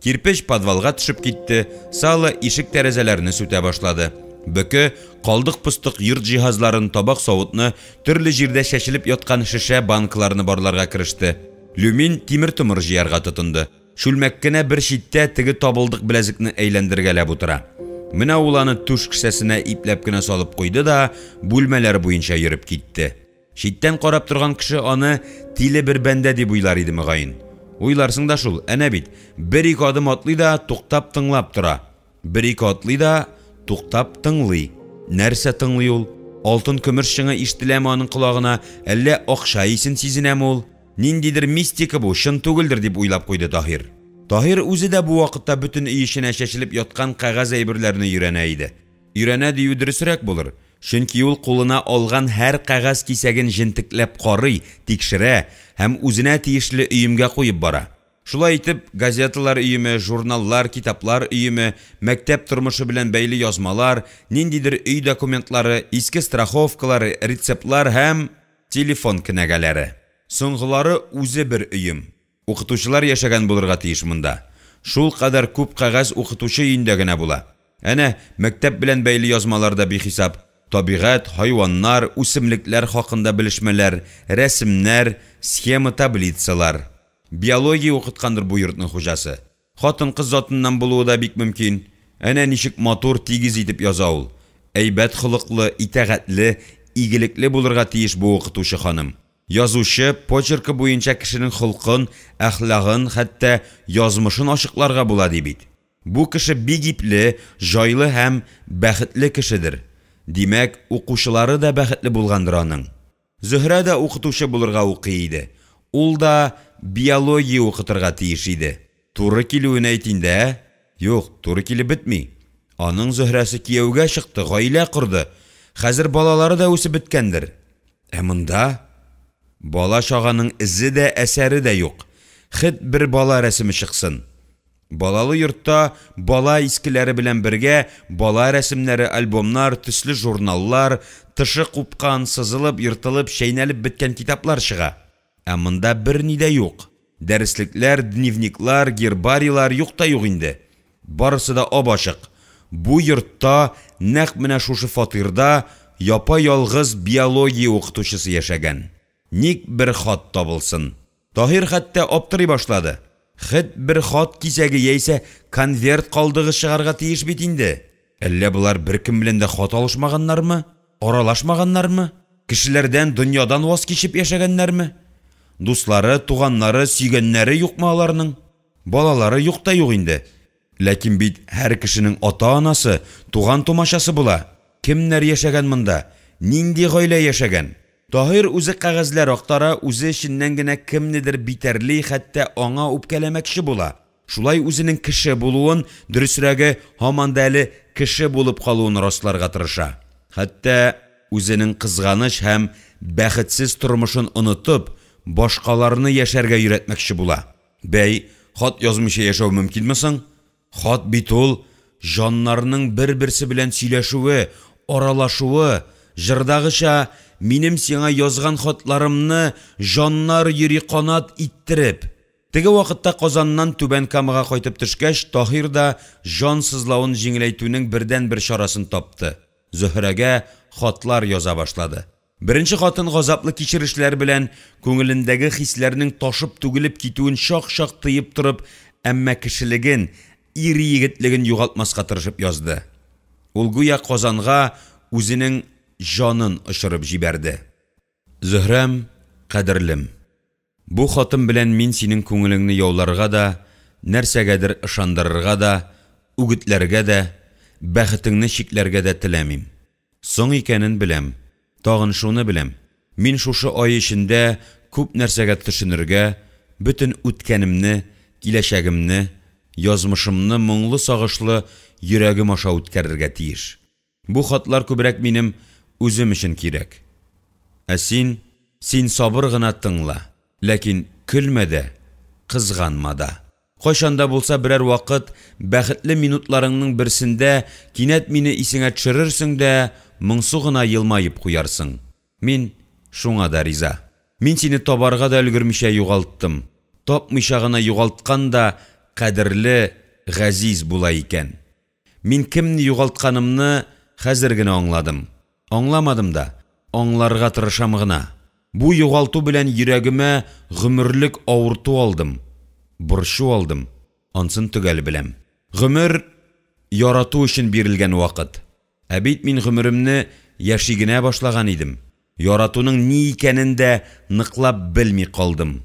Кирпеч подвалга төшеп китте, сало ишек-тәрәзәләрне сүтә башлады. Бөке, калдык-постык йорт җиһазларын, табак-савытны, төрле җирдә чәчелеп яткан шешә-банкаларны барларга кереште. Люмин тимер-томыр җыярга тотынды. Чүлмәк кенә бер читтә теге табылдык беләзекне әйләндергәләп утыра. Менә ул аны түш кесәсенә ипләп кенә салып куйды да бүлмәләр буенча йөреп китте. Читтән карап торган кеше аны тиле бер бәндә дип уйлар иде мөгаен. Уйларсың да шул, әнә бит, бер-ике адым атлый да туктап тыңлап тора. Бер-ике атлый да туктап тыңлый. Нәрсә тыңлый ул? Алтын-көмеш чыңы ишетеләме аның колагына, әллә акча исен сизенәме ул? Ниндидер мистика бу, чын түгелдер дип уйлап куйды Таһир. Таһир үзе дә бу вакытта бөтен өй эченә чәчелеп яткан кәгазь әйберләрне өйрәнә иде. Өйрәнә дию дөресрәк булыр, чөнки ул кулына алган һәр кәгазь кисәген җентекләп карый, тикшерә һәм үзенә тиешле өемгә куеп бара. Шулай итеп, газеталар өеме, журналлар, китаплар өеме, мәктәп тормышы белән бәйле язмалар, ниндидер өй документлары, иске страховкалар, рецептлар һәм телефон кенәгәләре. Соңгылары үзе бер өем. Укытучылар яшәгән булырга тиеш монда. Шулкадәр күп кәгазь укытучы өендә генә була. Әнә, мәктәп белән бәйле язмалар да бихисап. Табигать, хайваннар, үсемлекләр хакында белешмәләр, рәсемнәр, схема-таблицалар. Биология укыткандыр бу йортның хуҗасы. Хатын-кыз затыннан булуы да бик мөмкин. Әнә ничек матур, тигез итеп яза ул. Әйбәт холыклы, итагатьле, игелекле булырга тиеш бу укытучы ханым. Язучы почеркы буенча кешенең холкын, әхлагын, хәтта язмышын ачыкларга була ди бит. Бу кеше бик ипле, җайлы һәм бәхетле кешедер. Димәк, укучылары да бәхетле булгандыр аның. Зөһрә дә укытучы булырга укый иде. Ул да биология укытырга тиеш иде. Туры килүен әйт инде, ә? Юк, туры килеп бетми. Аның Зөһрәсе кияүгә чыкты, гаилә корды. Хәзер балалары да үсеп беткәндер. Ә монда бала-чаганың эзе дә, әсәре дә юк. Хет бер бала рәсеме чыксын. Балалы йортта бала искеләре белән бергә бала рәсемнәре, альбомнар, төсле журналлар, тышы купкан, сызылып, ертылып, чәйнәлеп беткән китаплар чыга. Ә монда берни дә юк. Дәреслекләр, дневниклар, гербарийлар юк та юк инде. Барысы да ап-ачык. Бу йортта, нәкъ менә шушы фатирда япа-ялгыз биология укытучысы яшәгән. Ник бер хат табылсын. Таһир хәтта аптырый башлады. Хет бер хат кисәге яисә конверт калдыгы чыгарга тиеш бит инде. Әллә болар беркем белән дә хат алышмаганнармы? Аралашмаганнармы? Кешеләрдән, дөньядан ваз кичеп яшәгәннәрме? Дуслары, туганнары, сөйгәннәре юкмы аларның? Балалары юк та юк инде. Ләкин бит һәр кешенең ата-анасы, туган-тумачасы була. Кемнәр яшәгән монда? Нинди гаилә яшәгән? Таһир үзе кәгазьләр актара, үзе эченнән генә кемнедер битәрли, хәтта аңа үпкәләмәкче була. Шулай үзенең кеше булуын, дөресрәге, һаман да әле кеше булып калуын расларга тырыша. Хәтта үзенең кызганыч һәм бәхетсез тормышын онытып, башкаларны яшәргә өйрәтмәкче була. Бәй, хат язмыйча яшәү мөмкинме соң? Хат бит ул җаннарның бер-берсе белән сөйләшүе, аралашуы, җырдагыча, минем сиңа язган хатларымны җаннар йөри канат иттереп. Теге вакытта Казаннан Түбән Камага кайтып төшкәч, Таһир да җан сызлавын җиңеләйтүнең бердәнбер чарасын тапты, Зөһрәгә хатлар яза башлады. Беренче хатын газаплы кичерешләр белән, күңелендәге хисләрнең ташып-түгелеп китүен чак-чак тыеп торып, әмма кешелеген, ир-егетлеген югалтмаска тырышып язды. Ул гүя Казанга үзенең җанын очырып җибәрде. Зөһрәм, кадерлем! Бу хатым белән мин синең күңелеңне яуларга да, нәрсәгәдер ышандырырга да, үгетләргә дә, бәхетеңне чикләргә дә теләмим. Соң икәнен беләм. Тагын шуны беләм, мин шушы ай эчендә күп нәрсәгә төшенергә, бөтен үткәнемне, киләчәгемне, язмышымны моңлы-сагышлы йөрәгем аша үткәрергә тиеш. Бу хатлар күбрәк минем үзем өчен кирәк. Ә син, син сабыр гына тыңла, ләкин көлмә дә, кызганма да. Кайчан да булса берәр вакыт, бәхетле минутларыңның берсендә кинәт мине исеңә төшерерсең дә, моңсу гына елмаеп куярсың. Мин шуңа да риза. Мин сине табарга да өлгермичә югалттым. Тапмыйча гына югалткан да кадерле, газиз була икән. Мин кемне югалтканымны хәзер генә аңладым. Аңламадым да, аңларга тырышам гына. Бу югалту белән йөрәгемә гомерлек авырту алдым, борчу алдым, ансын төгәл беләм. Гомер, ярату өчен бирелгән вакыт. Ә бит мин гомеремне яши генә башлаган идем. Яратуның ни икәнен дә ныклап белми калдым.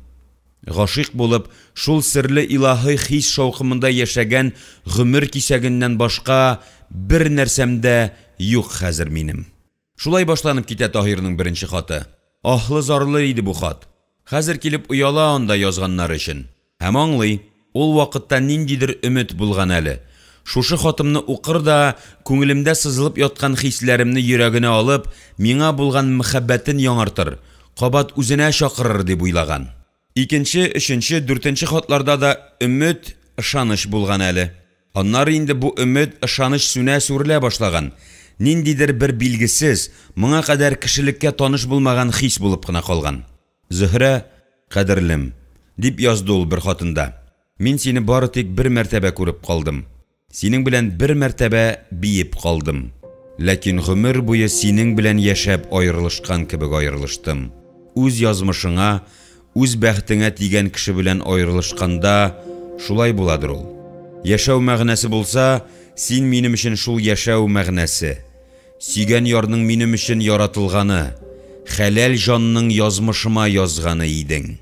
Гашыйк булып, шул серле илаһи хис шаукымында яшәгән гомер кисәгеннән башка бер нәрсәм дә юк хәзер минем. Шулай башланып китә Таһирның беренче хаты. Аһлы-зарлы иде бу хат. Хәзер килеп ояла анда язганнары өчен. Һәм аңлый, ул вакытта ниндидер өмет булган әле. Шушы хатымны укыр да, күңелемдә сызылып яткан хисләремне йөрәгенә алып, миңа булган мәхәббәтен яңартыр, кабат үзенә чакырыр дип уйлаган. Икенче, өченче, дүртенче хатларда да өмет, ышаныч булган әле. Аннары инде бу өмет, ышаныч сүнә-сүрелә башлаган. Ниндидер бер билгесез, моңа кадәр кешелеккә таныш булмаган хис булып кына калган. Зөһрә, кадерлем, дип язды ул бер хатында, мин сине бары тик бер мәртәбә күреп калдым. Синең белән бер мәртәбә биеп калдым. Ләкин гомер буе синең белән яшәп аерылышкан кебек аерылыштым. Үз язмышыңа, үз бәхетеңә тигән кеше белән аерылышканда шулай буладыр ул. Яшәү мәгънәсе булса, син минем өчен шул яшәү мәгънәсе. Сөйгән ярның минем өчен яратылганы, хәләл җанның язмышыма язганы идең.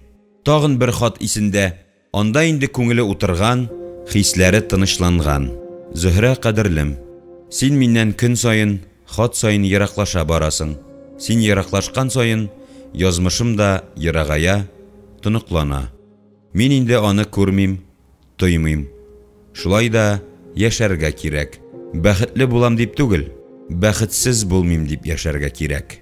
Тагын бер хат исендә, анда инде күңеле утырган, хисләре тынычланган. Зөһрә, кадерлем, син миннән көн саен, хат саен ераклаша барасың. Син ераклашкан саен, язмышым да ерагая, тоныклана. Мин инде аны күрмим, тоймыйм. Шулай да яшәргә кирәк. Бәхетле булам дип түгел, бәхетсез булмыйм дип яшәргә кирәк.